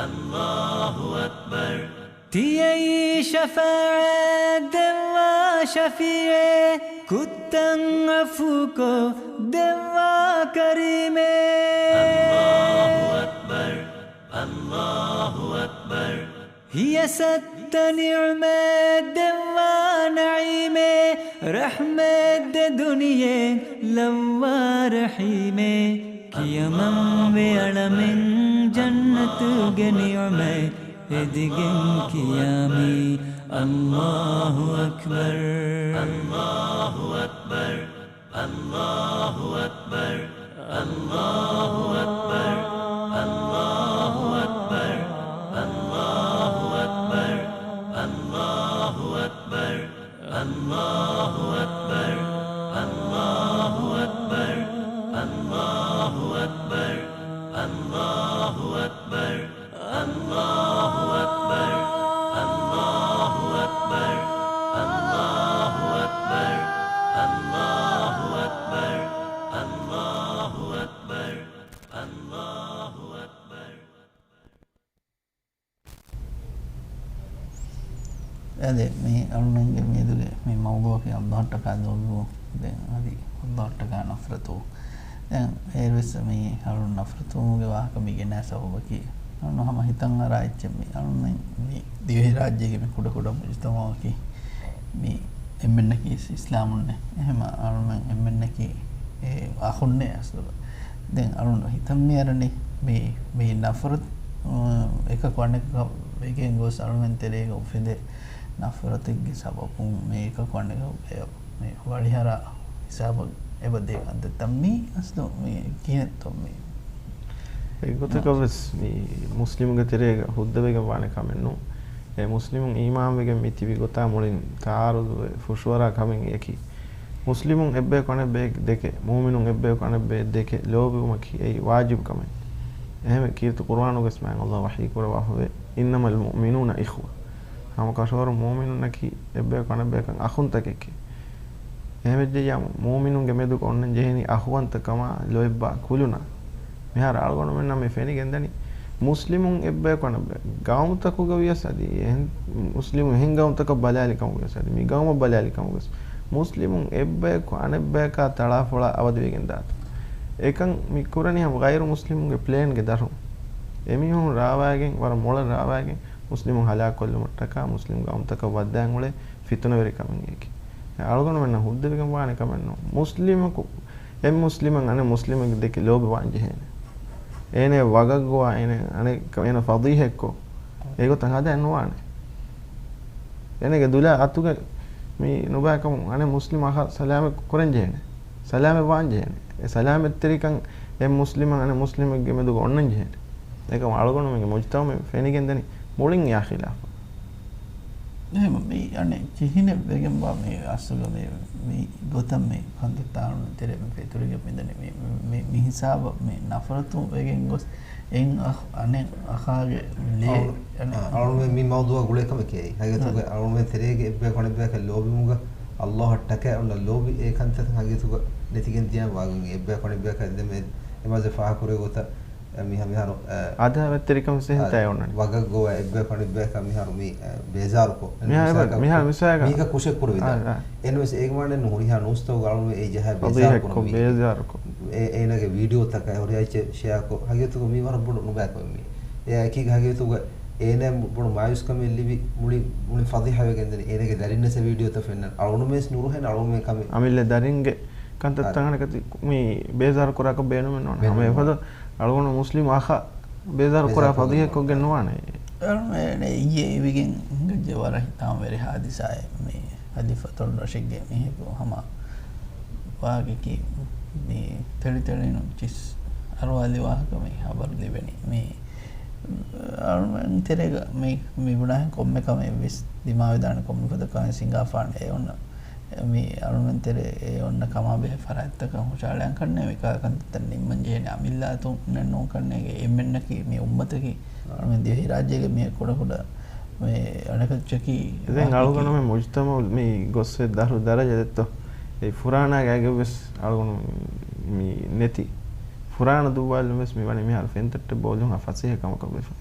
الله أكبر. ތިޔައީ ޝަފާޢަތް ދެއްވާ ޝަފީޢެއް، ކުށްތައް ޢަފޫކޮށް ދެއްވާ ކަރީމެއް. الله أكبر. الله أكبر. ހިޔަސައްތަ ނިޢުމަތް ދެއްވާ ނަޢީމެއް، ރަޙްމަތް ދެ ދުނިޔެ ލައްވާ ރަޙީމެއް. ކިޔަމަންވެ އަޅަމެން ޖަންނަތުގެ ނިޢުމަތް އެދިގެން ކިޔާމީ. الله أكبر. الله أكبر. الله أكبر. الله أكبر. الله أكبر. الله أكبر. الله أكبر. الله أكبر. الله أكبر. الله أكبر. الله أكبر. الله أكبر. الله أكبر. الله أكبر. الله أكبر. الله أكبر. الله أكبر. އަދި މި އަޅުމެންގެ މިއަދުގެ މި މައުޟޫޢަކީ ﷲ އަށްޓަކާ ލޯބިވުން. ދެން އަދި ﷲ އަށްޓަކާ ނަފްރަތު. ދެން އޭރުވެސް މި އަޅުން ނަފްރަތުވުމުގެ ވާހަކަ މި ގެނައި ސަބަބަކީ، އަޅުން ހަމަ ހިތަށް އަރާ އެއްޗެއް މި އަޅުމެން މި ދިވެހިރާއްޖޭގެ މި ކުޑަކުޑަ މުޖުތަމަޢަކީ މި އެންމެންނަކީ އިސް-، އިސްލާމުންނޭ. އެހެމަ އަޅުމެން އެންމެންނަކީ އެ އަޚުންނޭ އަސްލުގަ. ދެން އަޅުން ހިތަށް މި އަރަނީ މި، މި ނަފްރަތު، އަ، އެކަކު އަނެކަކަށް ވެގެން ގޮސް އަޅުމެން ތެރޭގަ އުފެދޭ ނަފްރަތެއްގެ ސަބަބުން މި އެކަކު އަނެކަކަށް އެ މި ވަޅިހަރާ ހިސާބަށް އެބަ ދޭ ކަންތައްތައް މީ އަސްލު މި ކިހިނެއްތޯ މި؟ އެއްގޮތަކަށް ވެސް މި މުސްލިމުގެ ތެރޭގަ ހުއްދަވެގެން ވާނެ ކަމެއް ނޫން. އެ މުސްލިމުން އީމާންވެގެން މި ތިބި ގޮތާ މުޅިން ތަޢާރުޟުވެ ފުށުއަރާ ކަމެއް އެކި. މުސްލިމުން އެއްބަޔަކު އަނެއްބަޔެއް ދެކެ، މުއުމިނުން އެއްބަޔަކު އަނެއްބަޔެއް ދެކެ ލޯބިވުމަކީ އެއީ ވާޖިބު ކަމެއް. އެހެންވެ ކީރިތި ޤުރުއާނުގަސް މާތް ﷲ ވަޙީ ކުރައްވާފަވޭ، إنما المؤمنون إخوة. ހަމަ ކަށަވަރު މުއުމިނުންނަކީ އެއްބަޔަކު އަނެއްބަޔަކަށް އަޚުންތަކެކޭ. އެހެންވެއްޖެއްޔާ މުއުމިނުންގެ މެދުގަ އޮންނަން ޖެހެނީ އަޚުވަންތަކަމާ ލޯތްބާ ކުލުނާ. މިހާރު އަޅުގަނޑުމެންނަށް މި ފެނިގެންދަނީ މުސްލިމުން އެއްބަޔަކު އަނެއްބަޔަކަށް ގައުމުތަކުގަ ވިޔަސް އަދި އެހެން މުސްލިމު އެހެން ގައުމުތަކަށް ބަލާލި ކަމުގަވެސް އަދި މި ގައުމަށް ބަލާލި ކަމުގަވެސް މުސްލިމުން އެއްބަޔަކު އަނެއްބަޔަކާ ތަޅާފޮޅާ އަވަދިވެގެން ދާތީ. އެކަން މި ކުރަނީ ހަމަ ޣައިރު މުސްލިމުންގެ ޕްލޭންގެ ދަށުން. އެމީހުން ރާވާގެން ވަރަށް މޮޅަށް ރާވާގެން މުސްލިމުން ހަލާކުކޮށްލުމަށްޓަކާ މުސްލިމް ގައުމުތަކަށް ވައްދާން އުޅޭ ފިތުނަވެރިކަމެއް އެކި. އަޅުގަނޑުމެންނަށް ހުއްދަވެގެން ވާނެ ކަމެއް ނޫން. މުސްލިމަކު އެއް މުސްލިމެއް އަނެއް މުސްލިމެއްގެ ދެކެ ލޯބިވާން ޖެހޭނެ. އޭނަ ވަގަށް ގޮވާ، އޭނަ އަނެއް އޭނަ ފަޟީޙަތްކޮށް، އެގޮތަށް ހަދާން ނުވާނެ. އޭނަގެ ދުލާ އަތުގެ މި ނުބައިކަމުން އަނެއް މުސްލިމް އަޚަށް ސަލާމަތް ކުރަން ޖެހޭނެ. ސަލާމަތް ވާން ޖެހޭނެ. އެ ސަލާމަތްތެރިކަން އެއް މުސްލިމެއް އަނެއް މުސްލިމެއްގެ މެދުގަ އޮންނަން ޖެހޭނެ. އެކަމަކު އަޅުގަނޑުމެންގެ މުޖުތަމަޢު ފެނިގެންދަނީ މުޅިން އެއާ ޚިލާފަށް. އެހެން މި އަނެއް ކިހިނެއް ވެގެންވާ މި އަސްލުގަ މި، މި ގޮތަށް މި ކަންތައްތައް އަޅުގަނޑު ތެރޭ މި ފެތުރިގެން މިދަނީ މި، މި، މި، މި ހިސާބަށް މި ނަފްރަތު ވެގެން ގޮސް އެއް އަޚް އަނެއް އަޚާގެ ލޭ އަޅު-، އަނެއް އަ-، އަޅުގަނޑުމެން މި މައުޟޫޢަށް ގުޅޭ ކަމެކޭ. ހަގީގަތުގަ އަ. އަޅުގަނޑުމެން ތެރޭގެ އެއްބަޔަކު އަނެއްބަޔަކަށް ލޯބިވުމުގަ ﷲ އަށްޓަކާ އޮންނަ ލޯބި އެ ކަންތައް ހަގީގަތުގަ ނެތިގެން ދިޔަ ވާގޮތް އެއްބަޔަކު އަނެއްބަޔަކަށް ދެމެ އެމަޖެ ފާހަކުރޭ ގޮތަށް މިހާ މިހާރު، އަ، އަދާވަތްތެރިކަން ސިހިތާ އަ، އޮންނަނީ. ވަގަށް ގޮވާ އެއްބަޔަކު އަނެއްބަޔަކާ މިހާރު މި، އަ، ބޭޒާރުކޮށް، މިހާ މިސާލަކަށް، މިހާ މިސާލަކަށް މީހަކަށް ކުށެއް ކުރެވިދާނެ. އަ، އަ. އެންވެސް އޭގެ މާނައެއް ނޫން ހުރިހާ ނޫސްތަކުގަ އަޅުގަނޑުމެން އެ ޖަހާ ބޭޒާރު ފަޟީޙަތްކޮށް ކުރަންވީ. ބޭޒާރުކޮށް. އެ، އޭނާގެ ވީޑިއޯތަކާ ހުރިހާ އެއްޗެއް ޝެއާކޮށް، ހަގީގަތުގަ މީ ވަރަށް ބޮޑު ނުބައިކަމެއް މީ. އެއާ އެކީގަ ހަގީގަތުގަ އޭނާ ބޮޑު މާޔޫސްކަމެއް ލިބި މުޅި، މުޅި ފަޟީޙަވެގެންދަނީ. އޭނާގެ ދަރިންނަސް ވީޑިއޯތައް ފެންނަން. އަޅުގަނޑުމެން ނުރުހޭނެ އަޅުގަނޑުމެން ކަމެއް. އަމިއްލަ ދަރިންގެ ކަންތައްތައް އަނެކަތި މި ބޭޒާރު ކުރާކަށް ބޭނުމެއް ނޫން. ހަމަ އެފަދަ އަޅުގަނޑު މުސްލިމް އަޚަށް ބޭޒާރު ކުރާ ފަޟީޙަތްކޮށްގެން ނުވާނެ. އަޅުގަނޑު އިއްޔެ އިވިގެން ހިނގައްޖެ ވަރަށް ހިތާމަވެރި ހާދިސާއެއް. މި ހަލީފަތުލް ރަޝީދުގެ މީހަކު ހަމަ ވާގިކީ މި ތެޅިތެޅިނު ޗިސް އަރުވާލި ވާހަކަ މި ހަބަރު ލިބެނީ. މި އަޅުގަނޑު ތެރޭގަ މި، މި ބުނާހެން ކޮންމެ ކަމެއް ވެސް ދިމާވެދާނެ ކޮންމެ ފަދަ ކަމެއް ހިނގާފާނެ. އެ އޮންނަ މި އަޅުމެން ތެރޭ އެ އޮންނަ ކަމާ ބެހޭ ފަރާތްތަކަށް ހުށަހަޅަން ކަންނޭ މި ކަންތައްތައް ނިންމަން ޖެހޭނެ އަމިއްލައަތުންނެއް ނޫން ކަންނޭގެ އެންމެންނަކީ މި އުއްމަތަކީ އަޅުމެން ދިވެހިރާއްޖޭގެ މި ކުޑަކުޑަ މި އަނެކައްޗަކީ ދެން އަޅުގަނޑުމެން މުޖުތަމަޢު މި ގޮއްސަ ދަށު ދަރަޖަ ދެއްތޯ؟ އެ ފުރާނާގެ އަގެއްވެސް އަޅުގަނޑު މި ނެތި. ފުރާނަ ދުއްވާލުން ވެސް މި ވަނީ މިހާރު ފެންތައްޓެއް ބޯލުން އާ ފަސޭހަ ކަމަކަށް ވެފަ.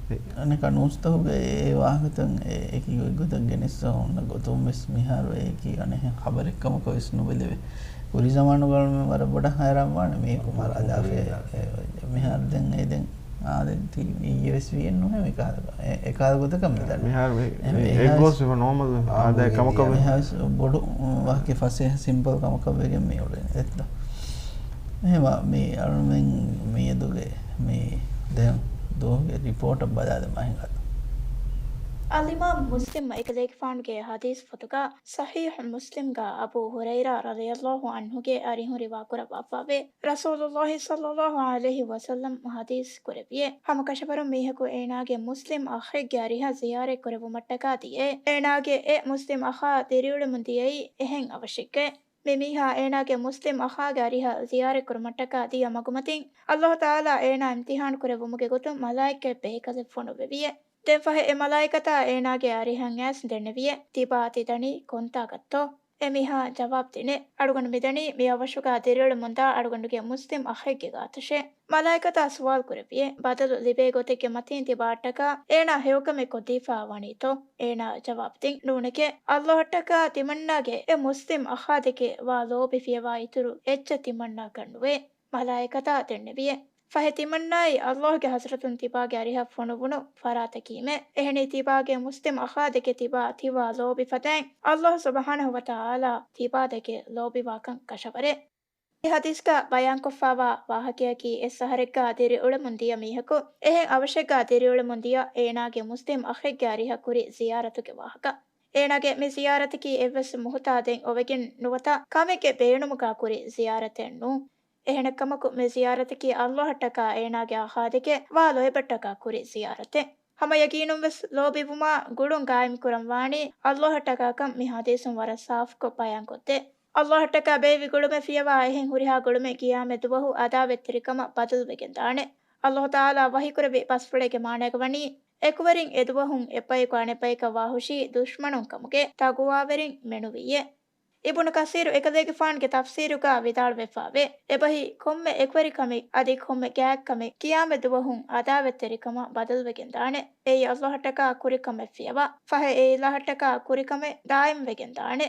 އެ. އަނެކާ ނޫސްތަކުގެ އެ ވާހަކަތައް އެ އެކި ގޮތްގޮތަށް ގެނެއްސަ އޮންނަ ގޮތުން ވެސް މިހާރު އެ އެކި އަނެއް ހެން ޚަބަރެއް ކަމަކަށް ވެސް ނުބެލެވޭ. ކުރި ޒަމާނުގަ ވަރަށް ބޮޑަށް ހައިރާން ވާނެ މީހަކު މަރާލާފައި. އެ، މިހާރު ދެން އެ ދެން އާދެ ތީ އިއްޔެ ވެސް ވީއެއް ނުހޭ މި ކާލަ. އެ، އެ ކާލަ ގޮތަކަށް މިދަނީ. މިހާރު މި، އެ، މި އެހާ އެއްގޮސް ވެފަ ނޯމަލް ވެފަ. އާ، އާދައި ކަމަކަށް ވެފަ. މިހާ ވެސް ބޮޑު، އު، ވަކި ފަސޭހަ ސިމްޕަލް ކަމަކަށް ވެގެން މި އުޅެނީ. އެއްދޯ. އެހެމަ މި އަޅުމެން މިއަދުގެ މި ދެން ދުވަހުގެ ރިޕޯޓަށް ބަލާލަމާ ހިނގާތަ؟ އަލްއިމާމް މުސްލިމް އެކަލޭގެފާނުގެ ޙަދީޘް ފޮތުގަ ޞަޙީޙު މުސްލިމްގަ އަބޫ ހުރައިރާ ރަޟިޔަﷲ ޢަންހުގެ އަރިހުން ރިވާކުރައްވާފަވޭ، ރަސޫލުﷲ ޞައްލަﷲ ޢަލައިހި ވަސައްލަމް ޙަދީޘް ކުރެއްވިއޭ، ހަމަ ކަށަވަރުން މީހަކު އޭނާގެ މުސްލިމް އަޚެއްގެ އަރިހަށް ޒިޔާރަތް ކުރެއްވުމަށްޓަކާ ދިޔައޭ، އޭނާގެ އެ މުސްލިމް އަޚާ ދިރިއުޅެމުން ދިޔައީ އެހެން އަވަށެއްގައޭ. މި މީހާ އޭނާގެ މުސްލިމް އަޚާގެ އަރިހަށް ޒިޔާރަތް ކުރުމަށްޓަކާ ދިޔަ މަގުމަތިން، ﷲ ތަޢާލާ އޭނާ އިމްތިޙާން ކުރެއްވުމުގެ ގޮތުން މަލާއިކަތް ބޭކަލެއް ފޮނުއްވެވިއޭ. ދެން ފަހެ އެ މަލާއިކަތާ އޭނާގެ އަރިހަށް އައިސް ދެންނެވިއޭ، ތިބާ ތި ދަނީ ކޮންތާކަށްތޯ؟ އެ މީހާ ޖަވާބު ދިނޭ، އަޅުގަނޑު މިދަނީ މި އަވަށުގަ ދިރިއުޅެމުންދާ އަޅުގަނޑުގެ މުސްލިމް އަޚެއްގެ ގާތަށޭ. މަލާއިކަތާ ސުވާލު ކުރެއްވިއޭ، ބަދަލު ލިބޭ ގޮތެއްގެ މަތީން ތިބާއަށްޓަކާ އޭނާ ހެޔޮކަމެއް ކޮށްދީފާ ވަނީތޯ؟ އޭނާ ޖަވާބު ދިން، ނޫނެކޭ، ﷲ އަށްޓަކާ ތިމަންނާގެ އެ މުސްލިމް އަޚާ ދެކެ ވާ ލޯބި ފިޔަވާ އިތުރު އެއްޗެއް ތިމަންނާގަ ނުވޭ. މަލާއިކަތާ ދެންނެވިއޭ، ފަހެ ތިމަންނާއީ ﷲ ގެ ޙަޟްރަތުން ތިބާގެ އަރިހަށް ފޮނުއްވުނު ފަރާތަކީމޭ. އެހެނީ ތިބާގެ މުސްލިމް އަޚާ ދެކެ ތިބާ ތިވާ ލޯބި ފަދައިން ﷲ ސުބްޙާނަހޫ ވަތަޢާލާ ތިބާ ދެކެ ލޯބިވާކަން ކަށަވަރޭ. މި ޙަދީޘްގަ ބަޔާންކޮށްފާވާ ވާހަކަޔަކީ އެއް އަހަރެއްގަ ދިރިއުޅެމުން ދިޔަ މީހަކު އެހެން އަވަށެއްގަ ދިރިއުޅެމުން ދިޔަ އޭނާގެ މުސްލިމް އަޚެއްގެ އަރިހަށް ކުރި ޒިޔާރަތުގެ ވާހަކަ. އޭނާގެ މި ޒިޔާރަތަކީ އެއްވެސް މުހުތާދެއް އޮވެގެން ނުވަތަ ކަމެއްގެ ބޭނުމުގަ ކުރި ޒިޔާރަތެއް ނޫން. އެހެނެއްކަމަކު، މި ޒިޔާރަތަކީ ﷲ އަށްޓަކާ އޭނާގެ އަޚާ ދެކެ ވާ ލޯތްބަށްޓަކާ ކުރި ޒިޔާރަތެއް. ހަމަ ޔަގީނުންވެސް ލޯބިވުމާ ގުޅުން ގާއިމްކުރަން ވާނީ ﷲ އަށްޓަކާކަން މި ޙަދީޘުން ވަރަށް ސާފުކޮށް ބަޔާންކޮށްދޭ. ﷲ އަށްޓަކާ ބޭއްވި ގުޅުމެއް ފިޔަވާ އެހެން ހުރިހާ ގުޅުމެއް ޤިޔާމަތް ދުވަހު ޢަދާވަތްތެރިކަމަށް ބަދަލުވެގެން ދާނެ. ﷲ ތަޢާލާ ވަޙީކުރެއްވި ބަސްފުޅެއްގެ މާނައިގަ ވަނީ، އެކުވެރިން އެދުވަހުން އެއްބަޔަކު އަނެއްބަޔަކަށް ވާހުށީ ދުޝްމަނުން ކަމުގެ ތަޤުވާވެރިން މެނުވިއޭ. އިބުނު ކަސީރު އެކަލޭގެފާނުގެ ތަފްސީރުގަ ވިދާޅުވެފައިވޭ، އެބަހީ ކޮންމެ އެކުވެރިކަމެއް އަދި ކޮންމެ ގާތްކަމެއް ޤިޔާމަތް ދުވަހުން ޢަދާވަތްތެރިކަމަށް ބަދަލުވެގެން ދާނެ. އެއީ ﷲ އަށްޓަކާ ކުރިކަމެއް ފިޔަވާ، ފަހެ އެ އިލާހަށްޓަކާ ކުރިކަމެއް ދާއިމްވެގެން ދާނެ.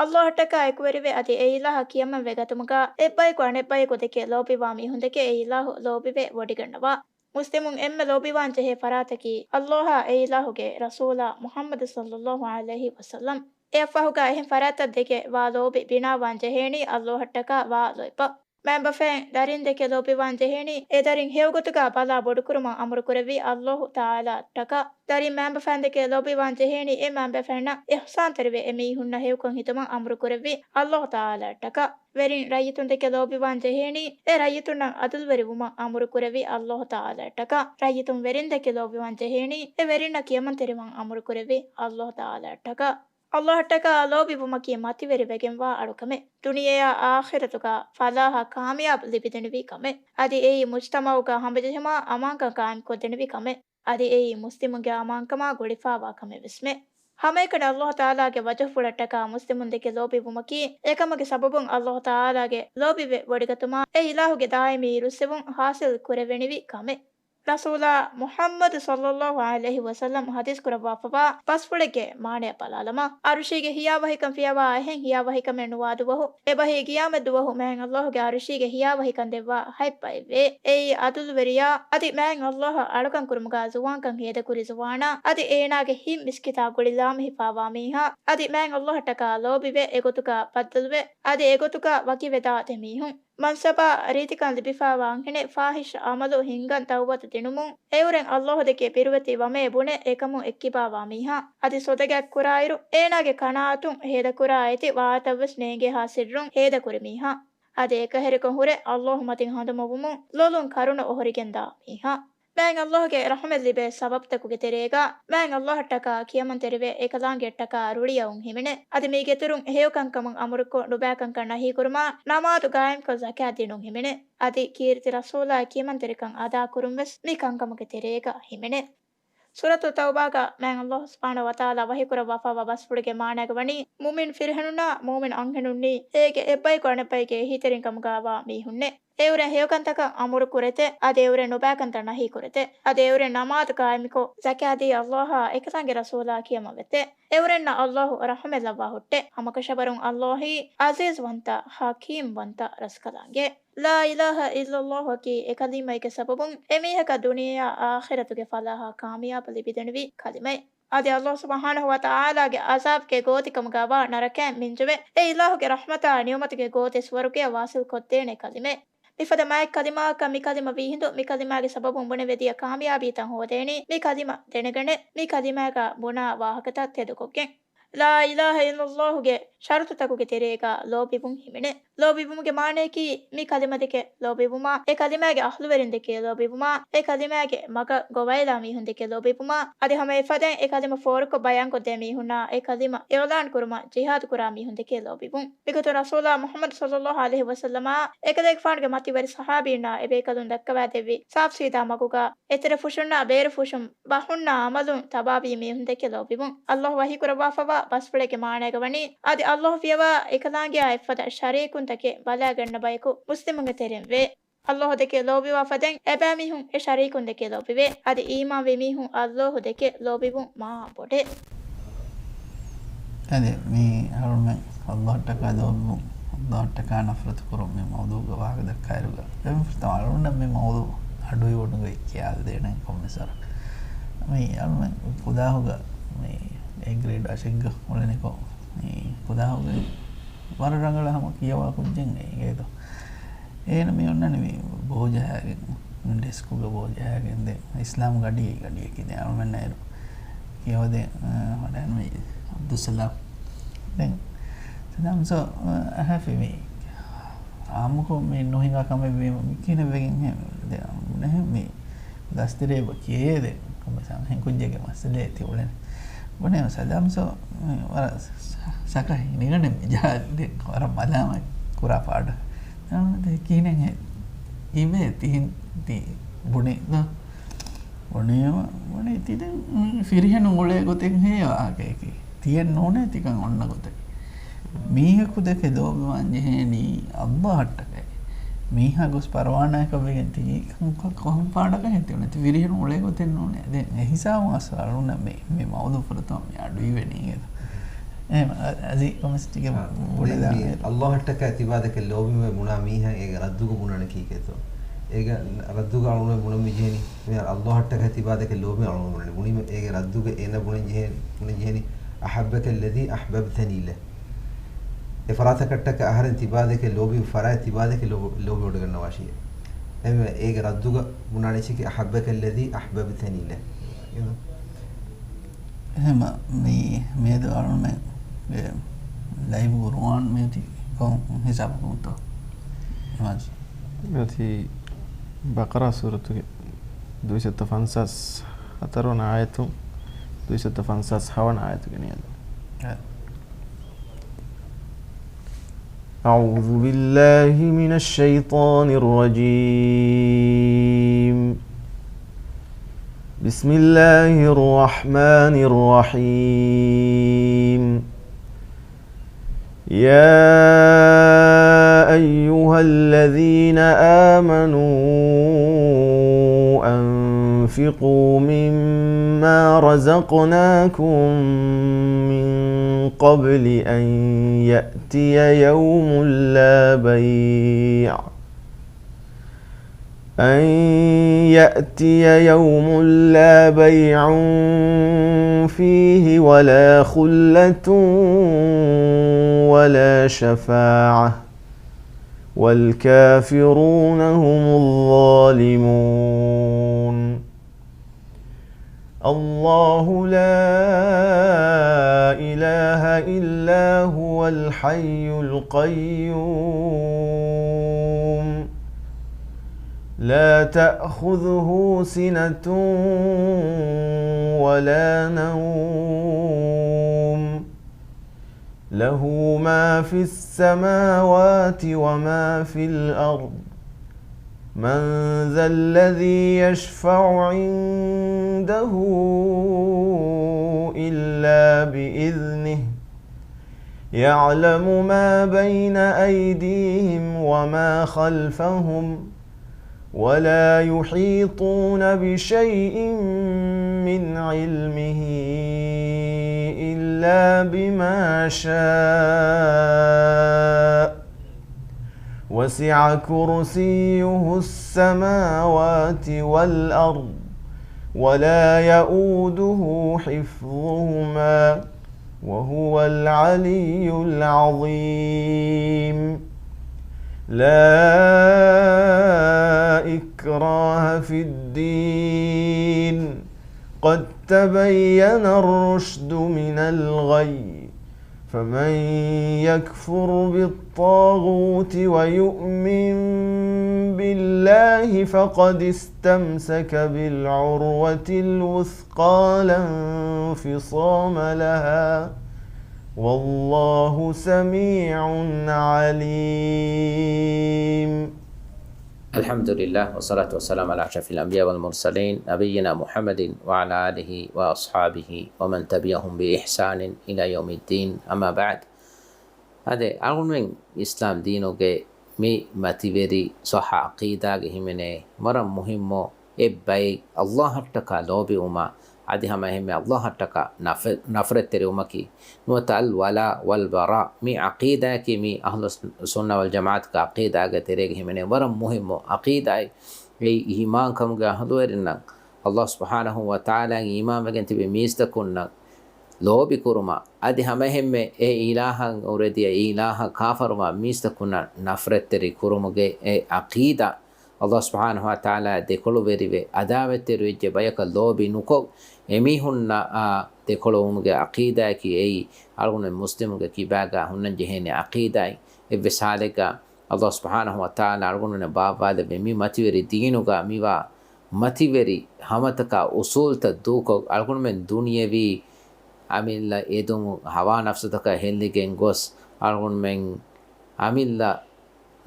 ﷲ އަށްޓަކާ އެކުވެރިވެ އަދި އެ އިލާހަށް ކިޔަމަންވެ ގަތުމުގަ އެއްބަޔަކު އަނެއްބަޔަކު ދެކެ ލޯބިވާ މީހުންދެކެ އެ އިލާހު ލޯބިވެ ވޮޑިގަންނަވާ. މުސްލިމުން އެންމެ ލޯބިވާން ޖެހޭ ފަރާތަކީ ﷲ އާ އެ އިލާހުގެ ރަސޫލާ މުޙައްމަދު ޞައްލަﷲ ޢަލައިހި ވަސައްލަމް. އެއަށްފަހުގަ އެހެން ފަރާތްތައް ދެކެ ވާ ލޯބި ބިނާވާން ޖެހޭނީ ﷲ އަށްޓަކާ ވާ ލޯތްބަށް. މައިންބަފައިން ދަރިން ދެކެ ލޯބިވާން ޖެހޭނީ އެ ދަރިން ހެޔޮގޮތުގަ ބަލާ ބޮޑުކުރުމަށް އަމުރުކުރެއްވި ﷲ ތަޢާލާ އަށްޓަކާ. ދަރިން މައިންބަފައިން ދެކެ ލޯބިވާން ޖެހޭނީ އެ މައިންބަފައިންނަށް އިޙްސާންތެރިވެ އެ މީހުންނަށް ހެޔޮކަން ހިތުމަށް އަމުރުކުރެއްވި ﷲ ތަޢާލާ އަށްޓަކާ. ވެރިން ރައްޔިތުން ދެކެ ލޯބިވާން ޖެހޭނީ އެ ރައްޔިތުންނަށް ޢަދުލުވެރިވުމަށް އަމުރުކުރެއްވި ﷲ ތަޢާލާ އަށްޓަކާ. ރައްޔިތުން ވެރިން ދެކެ ލޯބިވާން ޖެހޭނީ އެ ވެރިންނަށް ކިޔަމަންތެރިވާން އަމުރުކުރެއްވި ﷲ ތަޢާލާ އަށްޓަކާ. ﷲ އަށްޓަކާ ލޯބިވުމަކީ މަތިވެރިވެގެންވާ އަޅުކަމެއް. ދުނިޔެއާ އާޚިރަތުގަ ފަލާޙަ ކާމިޔާބު ލިބިދެނިވި ކަމެއް. އަދި އެއީ މުޖްތަމަޢުގަ ހަމަޖެހުމާ އަމާންކަން ޤާއިމްކޮށްދެނިވި ކަމެއް. އަދި އެއީ މުސްލިމުންގެ އަމާންކަމާ ގުޅިފާވާ ކަމެއް ވެސްމެ. ހަމައެކަނި ﷲ ތަޢާލާގެ ވަޖުހުފުޅަށްޓަކާ މުސްލިމުން ދެކެ ލޯބިވުމަކީ، އެކަމުގެ ސަބަބުން ﷲ ތަޢާލާގެ ލޯބިވެ ވޮޑިގަތުމާ އެ އިލާހުގެ ދާއިމީ އިރުއްސެވުން ޙާޞިލް ކުރެވެނިވި ކަމެއް. ރަސޫލާ މުޙައްމަދު ޞައްލަﷲ ޢަލައިހި ވަސައްލަމް ޙަދީޘް ކުރައްވާފަވާ ބަސްފުޅެއްގެ މާނަޔަށް ބަލާލަމާ، ޢަރުޝީގެ ހިޔާވަހިކަން ފިޔަވާ އެހެން ހިޔާވަހިކަމެއް ނުވާ ދުވަހު، އެބަހީ ޤިޔާމަތް ދުވަހު މާތް ﷲ ގެ ޢަރުޝީގެ ހިޔާވަހިކަން ދެއްވާ ހަތް ބައެއްވޭ. އެއީ ޢަދުލުވެރިޔާ، އަދި މާތް ﷲ އަށް އަޅުކަން ކުރުމުގަ ޒުވާންކަން ހޭދަކުރި ޒުވާނާ، އަދި އޭނާގެ ހިތް މިސްކިތާ ގުޅި ލާމެހިފާވާ މީހާ، އަދި މާތް ﷲ އަށްޓަކާ ލޯބިވެ، އެގޮތުގަ ބައްދަލުވެ، އަދި އެގޮތުގަ ވަކިވެދާ ދެ މީހުން. މަންސަބާ ރީތިކަން ލިބިފާވާ އަންހެނެއް، ފާޙިޝް ޢަމަލު ހިންގަން ތައުބަތު ދިނުމުން، އެއުރެން ﷲ ދެކެ ބިރުވެތި ވަމޭ ބުނެ އެކަމުން އެއްކިބާވާ މީހާ، އަދި ސޮދަގަތް ކުރާއިރު، އޭނާގެ ޤަނާޢަތުން ހޭދަކުރާ އެތި ވާހަކަތައްވެސް ނޭނގޭހާ ސިއްރުން ހޭދަކުރި މީހާ، އަދި އެކަހެރިކޮށް ހުރެ ﷲ މަތިން ހަނދުމަވުމުން ލޮލުން ކަރުނަ އޮހޮރިގެންދާ މީހާ. މާތް ﷲ ގެ ރަޙުމަތް ލިބޭ ސަބަބުތަކުގެ ތެރޭގަ، މާތް ﷲ އަށްޓަކާ ކިޔަމަންތެރިވެ، އެކަލާނގެއަށްޓަކާ ރުޅިއައުން ހިމެނޭ. އަދި މީގެއިތުރުން ހެޔޮކަންކަމުން އަމުރުކޮށް، ނުބައިކަންކަން ނަހީކުރުމާ، ނަމާދު ޤާއިމްކޮށް، ޒަކާތް ދިނުން ހިމެނޭ. އަދި ކީރިތި ރަސޫލާ ކިޔަމަންތެރިކަން އަދާކުރުން ވެސް މި ކަންކަމުގެ ތެރޭގަ ހިމެނޭ. ސޫރަތު ތައުބާގަ މާތް ﷲ ސުބްޙާނަހޫ ވަތަޢާލާ ވަޙީކުރައްވާފައިވާ ވަޞްފުގެ މާނައިގަ ވަނީ، މުއުމިން ފިރިހެނުންނާ މުއުމިން އަންހެނުންނީ އޭގެ އެއްބަޔަކު އަނެއްބައިގެ އެހީތެރިން ކަމުގައިވާ މީހުންނޭ. އެއުރެން ހެޔޮކަންތަކަށް އަމުރު ކުރެތެ، އަދި އެއުރެން ނުބައިކަންތައް ނަހީ ކުރެތެ. އަދި އެއުރެން ނަމާދު ޤާއިމުކޮށް، ޒަކާތްދީ ﷲ އާ އެކަލާނގެ ރަސޫލާ ކިޔަމަށްވެތެ. އެއުރެންނަށް ﷲ ރަޙުމެއް ލައްވާ ހުއްޓެ. ހަމަކަށަވަރުން ﷲ އީ ޢަޒީޒުވަންތަ، ޙަކީމްވަންތަ ރަސްކަލާނގެ. ލާ އިލާހަ އިއްލަﷲ އަކީ އެކަލިމައެއްގެ ސަބަބުން އެމީހަކަށް ދުނިޔެއާ އާޚިރަތުގެ ފަލާޙާ ކާމިޔާބު ލިބިދެނިވި ކަލިމައެއް. އަދި ﷲ ސުބްޙާނަހޫ ވަތަޢާލާގެ ޢަޒާބުގެ ގޯތިކަމުގައިވާ ނަރަކައިން މިންޖެވެ، އެ އިލާހުގެ ރަޙްމަތާ ނިޢުމަތުގެ ގޯތި ސުވަރުގެއަށް ވާޞިލް ކޮށްދޭނެ ކަލިމައެއް. މިފަދަ މާތް ކަލިމާއަކަށް މި ކަލިމަ ވީހިނދު، މި ކަލިމާގެ ސަބަބުން ބުނެވޭ ދިޔަ ކާމިޔާބީތައް ހޯދޭނީ މި ކަލިމަ ދެނެގަނެ، މި ކަލިމާގަ ބުނާ ވާހަކަތައް ތެދުކޮށްގެން. ލާ އިލާހަ އިއްލަﷲގެ ޝަރުޠުތަކުގެ ތެރޭގަ ލޯބިވުން ހިމެނޭ. ލޯބިވުމުގެ މާނައަކީ މި ކަލިމަ ދެކެ ލޯބިވުމާ، އެ ކަލިމާގެ އަހްލުވެރިން ދެކެ ލޯބިވުމާ، އެ ކަލިމާގެ މަގަށް ގޮވައިލާ މީހުން ދެކެ ލޯބިވުމާ، އަދި ހަމަ އެފަދައިން އެ ކަލިމަ ފޯރުކޮށް ބަޔާންކޮށްދޭ މީހުންނާ، އެ ކަލިމަ އިޢުލާން ކުރުމަށް ޖިހާދު ކުރާ މީހުން ދެކެ ލޯބިވުން. މިގޮތުން ރަސޫލާ މުޙައްމަދު ޞައްލަﷲ ޢަލައިހި ވަސައްލަމާ އެކަލޭގެފާނުގެ މަތިވެރި ޞަޙާބީންނާ އެބޭކަލުން ދައްކަވާދެއްވި ސާފު ސީދާ މަގުގަ އެތެރެ ފުށުންނާ ބޭރު ފުށުން ބަހުންނާ އަމަލުން ތަބާވީ މީހުން ދެކެ ލޯބިވުން. ﷲ ވަޙީކުރައްވާފައިވާ ބަސްފުޅެއްގެ މާނައިގަ ވަނީ، އަދި ﷲ ފިޔަވާ އެކަލާނގެއާ އެއްފަދަ ޝަރީކުންތަކެއް ބަލައިގަންނަ ބަޔަކު މުސްލިމުންގެ ތެރެއިން ވޭ. ﷲ ދެކެ ލޯބިވާ ފަދައިން އެބައިމީހުން އެ ޝަރީކުން ދެކެ ލޯބިވޭ. އަދި އީމާންވި މީހުން ﷲ ދެކެ ލޯބިވުން މާ ބޮޑޭ. އަދި މި އަޅުމެން ﷲއަށްޓަކާ ލޯބިވުން، ﷲއަށްޓަކާ ނަފްރަތު ކުރުން މި މައުޟޫގަ ވާހަކަ ދައްކާއިރުގަ، އެންފުރިތަމަ އަޅުގަނޑަށް މި މައުޟޫ އަޑުއިވުނުގައި ކިޔާލަދޭނެ ކޮންމެސް ވަރަށް. މި އަޅުމެން ކުލާހުގަ މި އޭ ގްރޭޑް އަށެއްގަ އުޅެނިކޮށް، މި ކުލާހުގައި ވަރަށް ރަނގަޅަށް ހަމަ ކިޔަވާ ކުއްޖެއް އޭގެ ދޯ. އޭނަ މި އޮންނަނީ މި ބޯޖަހާގެން، މި ޑެސްކުގަ ބޯޖަހާގެން ދެން އިސްލާމް ގަޑި، ގަޑިއަކީ ދެން އަޅުމެންނަށް އޭރު ކިޔަވަދޭ، އަ، ވަޑައިން މި އަބްދުއްސަލާމް. ދެން ސަލާމް ސޯ، އަ، އަހަފި މި އާއްމުކޮށް މި ނުހިނގާ ކަމެއް ވީމަ މި ކިހިނެއް ވެގެން ހޭ؟ ދެން އަޅުމެން މި ދަސްތެރޭ ބަ ކިޔޭ ދެން ކޮންމެސް އަންހެން ކުއްޖެއްގެ މައްސަލައެއް ތި އުޅެން. ބުނޭ ސަލާމް ސޯ، މި ވަރަށް ސަކަ ހިނިގަނޑެއް މި ޖަހާ ދެން ވަރަށް މަލާމަތް ކުރާ ފާޑަކަށް. ދެން ކިހިނެއް ހޭ؟ އިވޭ ތިހިން ތި ބުނީ ދޯ؟ ބުނީމަ، ބުނީ ތި ދެން ފިރިހެނުން އުޅޭ ގޮތެއް ހޭ ވާހަކައަކީ. ތިއެއް ނޫނޭ ތިކަން އޮންނަ ގޮތަކީ. މީހަކު ދެކެ ލޯބިވާން ޖެހޭނީ ﷲއަށްޓަކައި. މީހާ ގޮސް ޕަރުވާނާއަކަށް ވެގެން ތި ކަންކަ-، ކޮން ފާޑަކަށް ހެން ތި އުޅެނީ؟ ތި ފިރިހެނުން އުޅޭ ގޮތެއް ނޫނޭ. ދެން އެހިސާބުން އަސްލު އަޅުންނަށް މި، މި މައުޟޫ ފުރަތަމަ މި އަޑުއިވެނީ އެދޯ. އެހެން އަ-، އަޒީ ކޮމެންޓް އާ، ބުނީ ބުނީ މި އަﷲއަށްޓަކާ ތިބާ ދެކެ ލޯބިވެ ބުނާ މީހާ އޭގެ ރައްދުގަ ބުނާނެ ކީކޭތޯ؟ އޭގެ ރައްދުގަ އަޅުގަނޑު ބުނަން މި ޖެހެނީ، މި އަﷲއަށްޓަކާ ތިބާ ދެކެ ލޯބި އަޅުގަނޑު ބުނަނީ. ބުނީ މި އޭގެ ރައްދުގަ އޭނަ ބުނަން ޖެހެނީ، ބުނަން ޖެހެނީ، "أحبك الذي أحببتني له." އެ ފަރާތަކަށްޓަކާ އަހަރެން ތިބާ ދެކެ ލޯބި، ފަރާތް ތިބާ ދެކެ ލޯބި، ލޯބި ވޮޑިގަންނަވާށި. އެހެންވެ އޭގެ ރައްދުގަ ބުނާނެ އެއްޗަކީ، "أحبك الذي أحببتني له." އެހެން މި، މިއަދު އަޅުމެންގެ ލައިބު ގުރުއާން މިއޮތީ ކޮން ހިސާބަކުންތޯ؟ އިމާޒް. މިއޮތީ ބަޤަރާ ސޫރަތުގެ ދުއިސައްތަ ފަންސާސް ހަތަރުވަނަ އާޔަތުން ދުއިސައްތަ ފަންސާސް ހަވަނަ އާޔަތުގެ ނިޔަލަށް. އެ. أعوذ بالله من الشيطان الرجيم. بسم الله الرحمن الرحيم. يا أيها الذين آمنوا أنفقوا مما رزقناكم من قبل أن يأتي يوم لا بيع، أن يأتي يوم لا بيع فيه ولا خلة ولا شفاعة، والكافرون هم الظالمون. الله لا إله إلا هو الحي القيوم، لا تأخذه سنة ولا نوم، له ما في السماوات وما في الأرض، من ذا الذي يشفع عنده إلا بإذنه، يعلم ما بين أيديهم وما خلفهم، ولا يحيطون بشيء من علمه إلا بما شاء، وسع كرسيه السماوات والأرض، ولا يئوده حفظهما، وهو العلي العظيم. لا إكراه في الدين، قد تبين الرشد من الغي، فمن يكفر بالطاغوت ويؤمن بالله فقد استمسك بالعروة الوثقى لا انفصام لها، والله سميع عليم. الحمد لله، والصلاة والسلام على أشرف الأنبياء والمرسلين، نبينا محمد وعلى آله وأصحابه ومن تبعهم بإحسان إلى يوم الدين، أما بعد. އާދެ، އަޅުގަނޑުމެން އިސްލާމް ދީނުގެ މި މަތިވެރި ޞައްޙަ ޢަޤީދާގެ ހިމެނޭ ވަރަށް މުހިއްމު އެއްބައެއް، ﷲ އަށްޓަކާ ލޯބިވުމާ، އަދި ހަމައެހެންމެ ﷲ އަށްޓަކާ ނަފް-، ނަފްރަތްތެރިވުމަކީ. ނުވަތަ އަލް ވަލާ ވަލް ބަރާ، މި ޢަޤީދާއަކީ މި އަހްލު ސުންނަ ވަލް ޖަމާޢަތުގެ ޢަޤީދާގެ ތެރޭގަ ހިމެނޭ ވަރަށް މުހިއްމު ޢަޤީދާއެއް. އެއީ އީމާންކަމުގެ އަހްލުވެރިންނަށް، ﷲ ސުބްޙާނަހޫ ވަތަޢާލާގެ އީމާންވެގެން ތިބި މީސްތަކުންނަށް ލޯބިކުރުމަށް، އަދި ހަމައެހެންމެ އެ އިލާހަށް އުރެދިޔަ އެ އިލާހަށް ކާފަރުވާ މީސްތަކުންނަށް ނަފްރަތްތެރި ކުރުމުގެ އެ ޢަޤީދާ، ﷲ ސުބްޙާނަހޫ ވަތަޢާލާ ދެކޮޅުވެރިވެ، ޢަދާވަތްތެރިވެއްޖެ ބަޔަކަށް ލޯބި ނުކޮށް، އެމީހުންނާ ދެކޮޅުވުމުގެ ޢަޤީދާއަކީ އެއީ އަޅުގަނޑު މުސްލިމުގެ ކިބާގާ ހުންނަންޖެހޭނެ ޢަޤީދާއެއް. އެއްވެސް ޙާލެއްގަ ﷲ ސުބްޙާނަހޫ ވަތަޢާލާ އަޅުގަނޑުމެންނަށް ބާއްވާލެއްވި މި މަތިވެރި ދީނުގަ މިވާ މަތިވެރި ހަމަތަކާ އުޞޫލްތައް ދޫކޮށް، އަޅުގަނޑުމެން ދުނިޔެވީ އަމިއްލަ އެދުމު ހަވާ ނަފްސުތަކަށް ހެއްލިގެން ގޮސް، އަޅުގަނޑުމެން އަމިއްލަ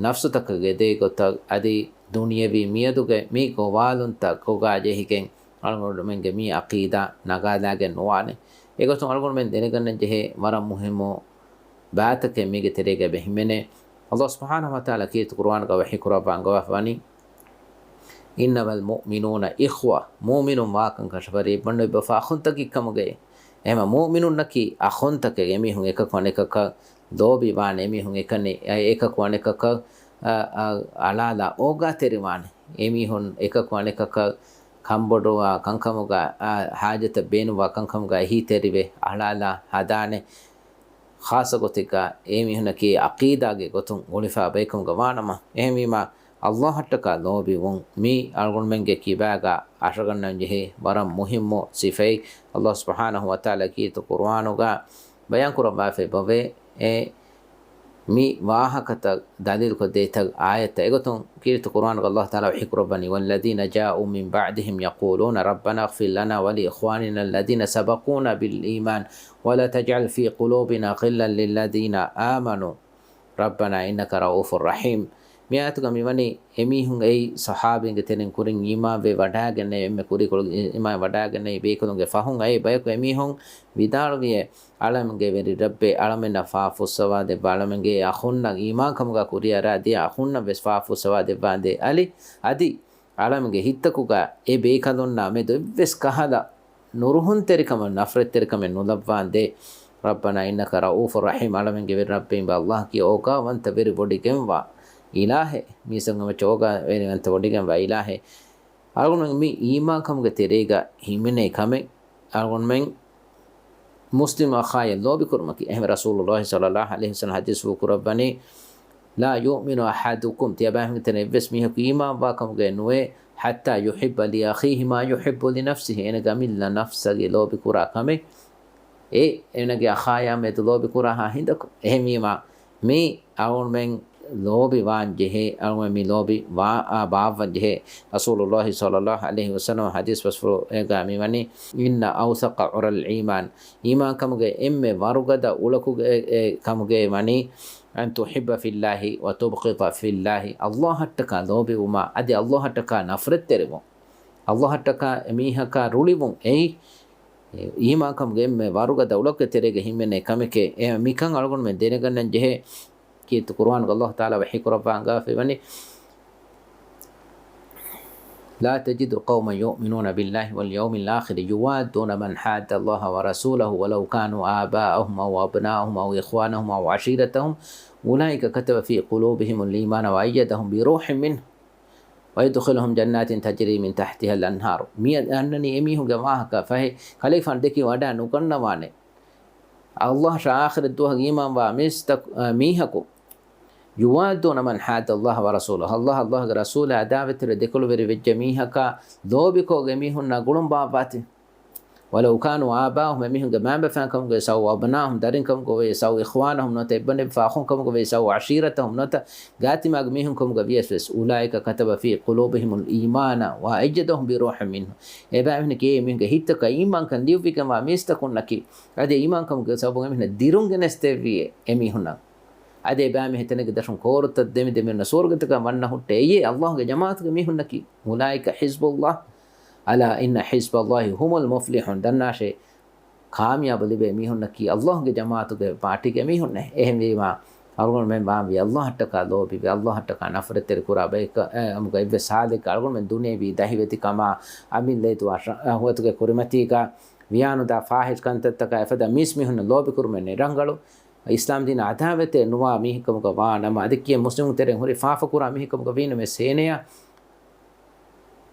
ނަފްސުތަކަށް އެދޭ ގޮތަށް އަދި ދުނިޔެވީ މިއަދުގެ މި ގޮވާލުންތައް ކޮގާ ޖެހިގެން އަޅުގަނޑުމެންގެ މި ޢަޤީދާ ނަގާލާގެން ނުވާނެ. އެގޮތުން އަޅުގަނޑުމެން ދެނެގަންނަން ޖެހޭ ވަރަށް މުހިއްމު ބާތަކެއް މީގެ ތެރޭގަ އެބަ ހިމެނޭ. ﷲ ސުބްޙާނަހޫ ވަތަޢާލާ ކީރިތި ޤުރުއާނުގަ ވަޙީ ކުރައްވާ އަންގަވާފަ ވަނީ، إنما المؤمنون إخوة، މުއުމިނުން ވާކަން ކަށަވަރީ އެއްބަނޑު އެއްބަފާ އަޚުންތަކެއްކަމުގައި. އެހެން މުއުމިނުންނަކީ އަޚުންތަކެއް، އެމީހުން އެކަކު އަނެކަކަށް ލޯބިވާނެ، އެމީހުން އެކަނި، އެކަކު އަނެކަކަށް، އަ، އަ، އަޅާލާ އޯގާތެރިވާނެ. އެމީހުން އެކަކު އަނެކަކަށް ކަންބޮޑުވާ ކަންކަމުގަ، އާ، ހާޖަތަށް ބޭނުންވާ ކަންކަމުގަ އެހީތެރިވެ އަޅާލާ ހަދާނެ. ޚާއްޞަ ގޮތެއްގަ އެމީހުންނަކީ ޢަޤީދާގެ ގޮތުން ގުޅިފަ ބަޔަކުމުގަ ވާނަމަ، އެހެންވީމާ، ﷲ އަށްޓަކާ ލޯބިވުން މީ އަޅުގަނޑުމެންގެ ކިބާގަ އަށަގަންނަން ޖެހޭ ވަރަށް މުހިއްމު ސިފައެއް. ﷲ ސުބްޙާނަހޫ ވަތަޢާލާ ކީރިތި ޤުރުއާނުގަ ބަޔާންކުރައްވާފައި ބޮވޭ. އެ މި ވާހަކަތައް ދަލީލުކޮށްދޭ އެތައް އާޔަތްތައް. އެގޮތުން ކީރިތި ޤުރުއާނުގަ ﷲ ތަޢާލާ ވަޙީކުރައްވަނީ، والذين جاءوا من بعدهم يقولون ربنا اغفر لنا ولإخواننا الذين سبقونا بالإيمان ولا تجعل في قلوبنا غلا للذين آمنوا ربنا إنك رءوف رحيم. މި އާޔަތުގަ މިވަނީ އެމީހުން އެއީ ޞަޙާބީންގެ ތެރެއިން ކުރިން އީމާންވެ ވަޑާގެންނެވި، އެންމެ ކުރީކޮޅު އީމާން ވަޑާގެންނެވި ބޭކަލުންގެ ފަހުން އައި ބަޔަކު. އެމީހުން ވިދާޅުވިއޭ، އަޅަމެންގެ ވެރި ރައްބޭ، އަޅަމެންނަށް ފާފަ ފުއްސަވާ ދެއްވާ، އަޅަމެންގެ އަޚުންނަށް އީމާންކަމުގަ ކުރިއަރާ ދިޔަ އަޚުންނަށް ވެސް ފާފަ ފުއްސަވާ ދެއްވާނދޭ. އަލި، އަދި އަޅަމެންގެ ހިތްތަކުގަ އެ ބޭކަލުންނާ މެދު އެއްވެސް ކަހަލަ ނުރުހުންތެރިކަމެއް، ނަފްރަތްތެރިކަމެއް ނުލައްވާނދޭ. ربنا إنك رءوف رحيم، އަޅަމެންގެ ވެރި ރައްބޭ، އިބަ ﷲ ކީ އޯގާވަންތަ ވެރި ވޮޑިގެންވާ އިލާހެއް، މީސްތަކުންގެ މައްޗަށް އޯގާ ވެރިވަންތަ ވޮޑިގެންވާ އިލާހެއް. އަޅުގަނޑު މި އީމާންކަމުގެ ތެރޭގަ ހިމެނޭ ކަމެއް، އަޅުގަނޑުމެން މުސްލިމް އަޚާއަށް ލޯބިކުރުމަކީ. އެހެން ރަސޫލުﷲ ޞައްލަﷲ ޢަލައިހި ވަސައްލަމަ ޙަދީޘްފުޅު ކުރައްވަނީ، لا يؤمن أحدكم، ތިޔަބައިމީހުންގެ ތެރެއިން އެއްވެސް މީހަކު އީމާންވާ ކަމުގައެއް ނުވޭ، حتى يحب لأخيه ما يحب لنفسه، އޭނަގެ އަމިއްލަ ނަފްސަށް ލޯބިކުރާ ކަމެއް އެ އޭނަގެ އަޚާޔާ މެދު ލޯބިކުރާހާ ހިނދަކު. އެހެންވީމާ، މި އަޅުގަނޑުމެން ލޯބިވާން ޖެހޭ، އަޅުގަނޑު މި ލޯބި ވާ، އާ، ބާއްވަން ޖެހޭ. ރަސޫލުﷲ ޞައްލަﷲ ޢަލައިހި ވަސައްލަމަ ޙަދީޘް ބަސްފުޅު އޭގަ މިވަނީ، "إن أوثق عرى الإيمان." އީމާންކަމުގެ އެންމެ ވަރުގަދަ އުޅަކުގެ، އެ، ކަމުގެ ވަނީ، "أن تحب في الله وتبغض في الله." ﷲ އަށްޓަކާ ލޯބިވުމާ، އަދި ﷲ އަށްޓަކާ ނަފްރަތްތެރިވުން. ﷲ އަށްޓަކާ މީހަކާ ރުޅިވުން. އެއީ، އީމާންކަމުގެ އެންމެ ވަރުގަދަ އުޅަކުގެ ތެރޭގަ ހިމެނޭ ކަމެކޭ. އެ، މިކަން އަޅުގަނޑުމެން ދެނެގަންނަން ޖެހޭ. ކީރިތި ޤުރުއާންގަ ﷲ ތަޢާލާ ވަޙީ ކުރައްވާ އަންގާފައިވަނީ، "لا تجد قوما يؤمنون بالله واليوم الآخر يوادون من حاد الله ورسوله ولو كانوا آباءهم أو أبناءهم أو إخوانهم أو عشيرتهم أولئك كتب في قلوبهم الإيمان وأيدهم بروح منه ويدخلهم جنات تجري من تحتها الأنهار." މި އަންނަނީ އެމީހުންގެ ވާހަކަ ފަހެ، ކަލޭގެފާނު ދެކި ވަޑާ ނުގަންނަވާނެ. ﷲ އަށާ އާޚިރަތް ދުވަހަށް އީމާންވާ މީސްތަކު-، އަ، މީހަކު، "يوادون من حاد الله ورسوله." ﷲ، ﷲގެ ރަސޫލާ އަދާވަތްތެރި ދެކޮޅުވެރި ވެއްޖެ މީހަކާ ލޯބިކޮށް އެމީހުންނާ ގުޅުން ބާއްވާތި. "ولو كانوا آباءهم." އެމީހުންގެ މައިންބަފައިން ކަމުގަވެސް، أو أبناءهم، ދަރިން ކަމުގަވެސް، أو إخوانهم، ނުވަތަ އެއްބަނޑެއްބަފާ އަޚުން ކަމުގަވެސް، أو عشيرتهم، ނުވަތަ ގާތިމާގެ މީހުން ކަމުގަ ވިޔަސް ވެސް، أولئك كتب في قلوبهم الإيمان وأيدهم بروح منه. އެބައިމީހުންނަކީ އެމީހުންގެ ހިތްތަކަށް އީމާންކަން ލިޔުއްވިގެންވާ މީސްތަކުންނަކީ. އަދި އީމާންކަމުގެ ސަބަބުން އެމީހުންނަށް ދިރުން ގެނެސްދެއްވި އެމީހުންނަށް. އަދި އެބައިމީހުން އެތަނެއްގެ ދަށުން ކޯރުތައް ދެމި ދެމި އޮންނަ ސުވަރުގެތަކަށް ވަންނަ ހުއްޓޭ. އެއީ ﷲގެ ޖަމާޢަތުގެ މީހުންނަކީ. أولئك حزب الله ألا إن حزب الله هم الفائزون. ދަންނާށޭ، ކާމިޔާބު ލިބޭ މީހުންނަކީ ﷲގެ ޖަމާޢަތުގެ ޕާޓީގެ މީހުންނޭ. އެހެންވީމާ، އަޅުގަނޑުމެން ވާންވީ ﷲ އަށްޓަކާ ލޯބިވެ، ﷲ އަށްޓަކާ ނަފްރަތްތެރި ކުރާ ބަޔަކަށް، އެ، އަމުގަ އެއްވެސް ހާލެއްގަ އަޅުގަނޑުމެން ދުނިޔެވީ ދަހިވެތިކަމާ، އަމިއްލައިދުވާ ޝަ-، ޝަހުވަތުގެ ކުރިމަތީގަ، ވިޔާނުދާ ފާޙިޝް ކަންތައްތަކާ އެފަދަ މީސްމީހުންނަށް ލޯބިކުރުމެއް ނެތް ރަނގަޅު، އިސްލާމްދީނަށް އަދާވަތްތެރި ނުވާ މީހެއްކަމުގަ ވާ ނަމަ، އަދި ކިޔެއް މުސްލިމުން ތެރެއިން ހުރި ފާފަކުރާ މީހެއްކަމުގަ ވީނަމަވެސް އޭނަޔާ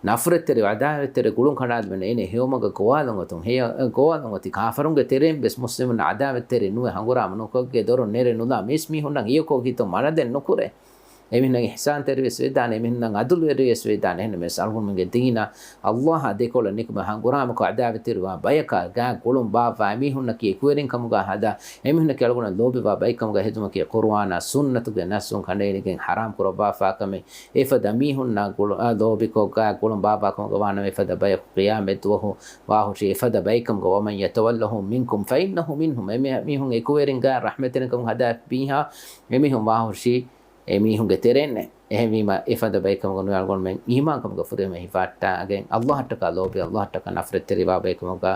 ނަފްރަތްތެރި، އަދާވަތްތެރި ގުޅުން ކަނޑާލުމެއް ނެތް. އޭނަ ހެޔޮމަގަށް ގޮވާލަން އޮތުން، ހެޔޮ-، ގޮވާލަން އޮތީ ކާފަރުންގެ ތެރެއިން ވެސް މުސްލިމުންނަށް އަދާވަތްތެރި ނުވެ ހަނގުރާމަ ނުކޮށްގެ ދޮރުން ނެރެ ނުލާ މީސްމީހުންނަށް ހިޔަކޮށް ހިތުން މަނަދެއް ނުކުރޭ. އެމީހުންނަށް އިޙްސާންތެރިވެސް ވެދާނެ، އެމީހުންނަށް ޢަދުލުވެރިވެސް ވެދާނެ. އެހެންނަމަވެސް އަޅުގަނޑުމެންގެ ދީނަށް ﷲ އާ ދެކޮޅަށް ނިކުމެ ހަނގުރާމަކޮށް އަދާވަތްތެރިވާ ބަޔަކާ ގާ ގުޅުން ބާއްވާ އެމީހުންނަކީ އެކުވެރިން ކަމުގަ ހަދާ، އެމީހުންނަކީ އަޅުގަނޑަށް ލޯބިވާ ބައެއްކަމުގަ ހެދުމަކީ ޤުރުއާނާ ސުންނަތުގެ ނައްސުން ކަނޑައެޅިގެން ޙަރާމް ކުރައްވާފާ ކަމެއް. އެފަދަ މީހުންނާ ގުޅު-، އާ، ލޯބިކޮށް ގާ ގުޅުން ބާއްވާ ކަމުގަ ވާނަމަ އެފަދަ ބަޔަކު ޤިޔާމަތް ދުވަހު ވާހުށީ އެފަދަ ބައެއްކަމުގަ، "ومن يتولهم منكم فإنه منهم." އެމީ-، މީހުން އެކުވެރިންގާ ރަޙްމަތްތެރިން ކަމުގަ ހަދާ މީހާ، އެމީހުން ވާހުށީ އެމީހުންގެ ތެރެއިންނޭ. އެހެންވީމަ، އެފަދަ ބައެއްކަމުގަ ނުވެ އަޅުގަނޑުމެން އީމާންކަމުގެ ފުރިހަމަ ހިފަހައްޓާގެން، ﷲ އަށްޓަކާ ލޯބި، ﷲ އަށްޓަކާ ނަފްރަތްތެރިވާ ބައެއްކަމުގަ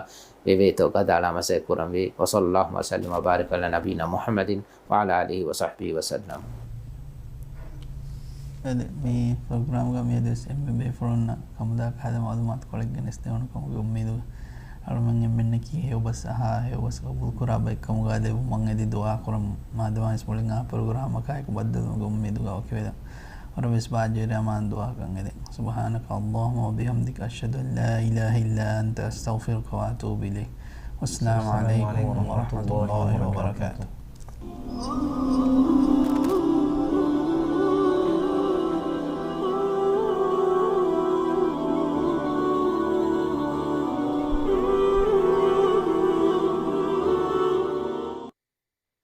ވެވޭތޯ ގަދައަޅާ މަސައްކަތް ކުރަންވީ. وصلى الله وسلم وبارك على نبينا محمد وعلى آله وصحبه وسلم. އަދި މި ޕްރޮގްރާމްގަ މިއަދުވެސް އެންމެ ބޭފުޅުންނަށް ކަމުދާކަށް ހަދާ މަޢުލޫމާތުކޮޅެއް ގެނެސްދެވުނު ކަމުގެ އުއްމީދުގަ އަޅުމެން އެންމެންނަކީ ހެޔޮބަސް އަހާ، ހެޔޮބަސް ޤަބޫލުކުރާ ބައެއްކަމުގަ ދެއްވުމަށް އެދި ދުޢާ ކުރަން. މާދަމާވެސް މުޅިން އާ ޕްރޮގްރާމަކާއެކު ބައްދަލުވުމުގެ އުއްމީދުގަ ވަކިވެލަން. ވަރަށްވެސް ބާއްޖަވެރި އަމާން ދުޢާކަން އެދެން. سبحانك اللهم وبحمدك أشهد أن لا إله إلا أنت أستغفرك وأتوب إليك. والسلام عليكم ورحمة الله وبركاته.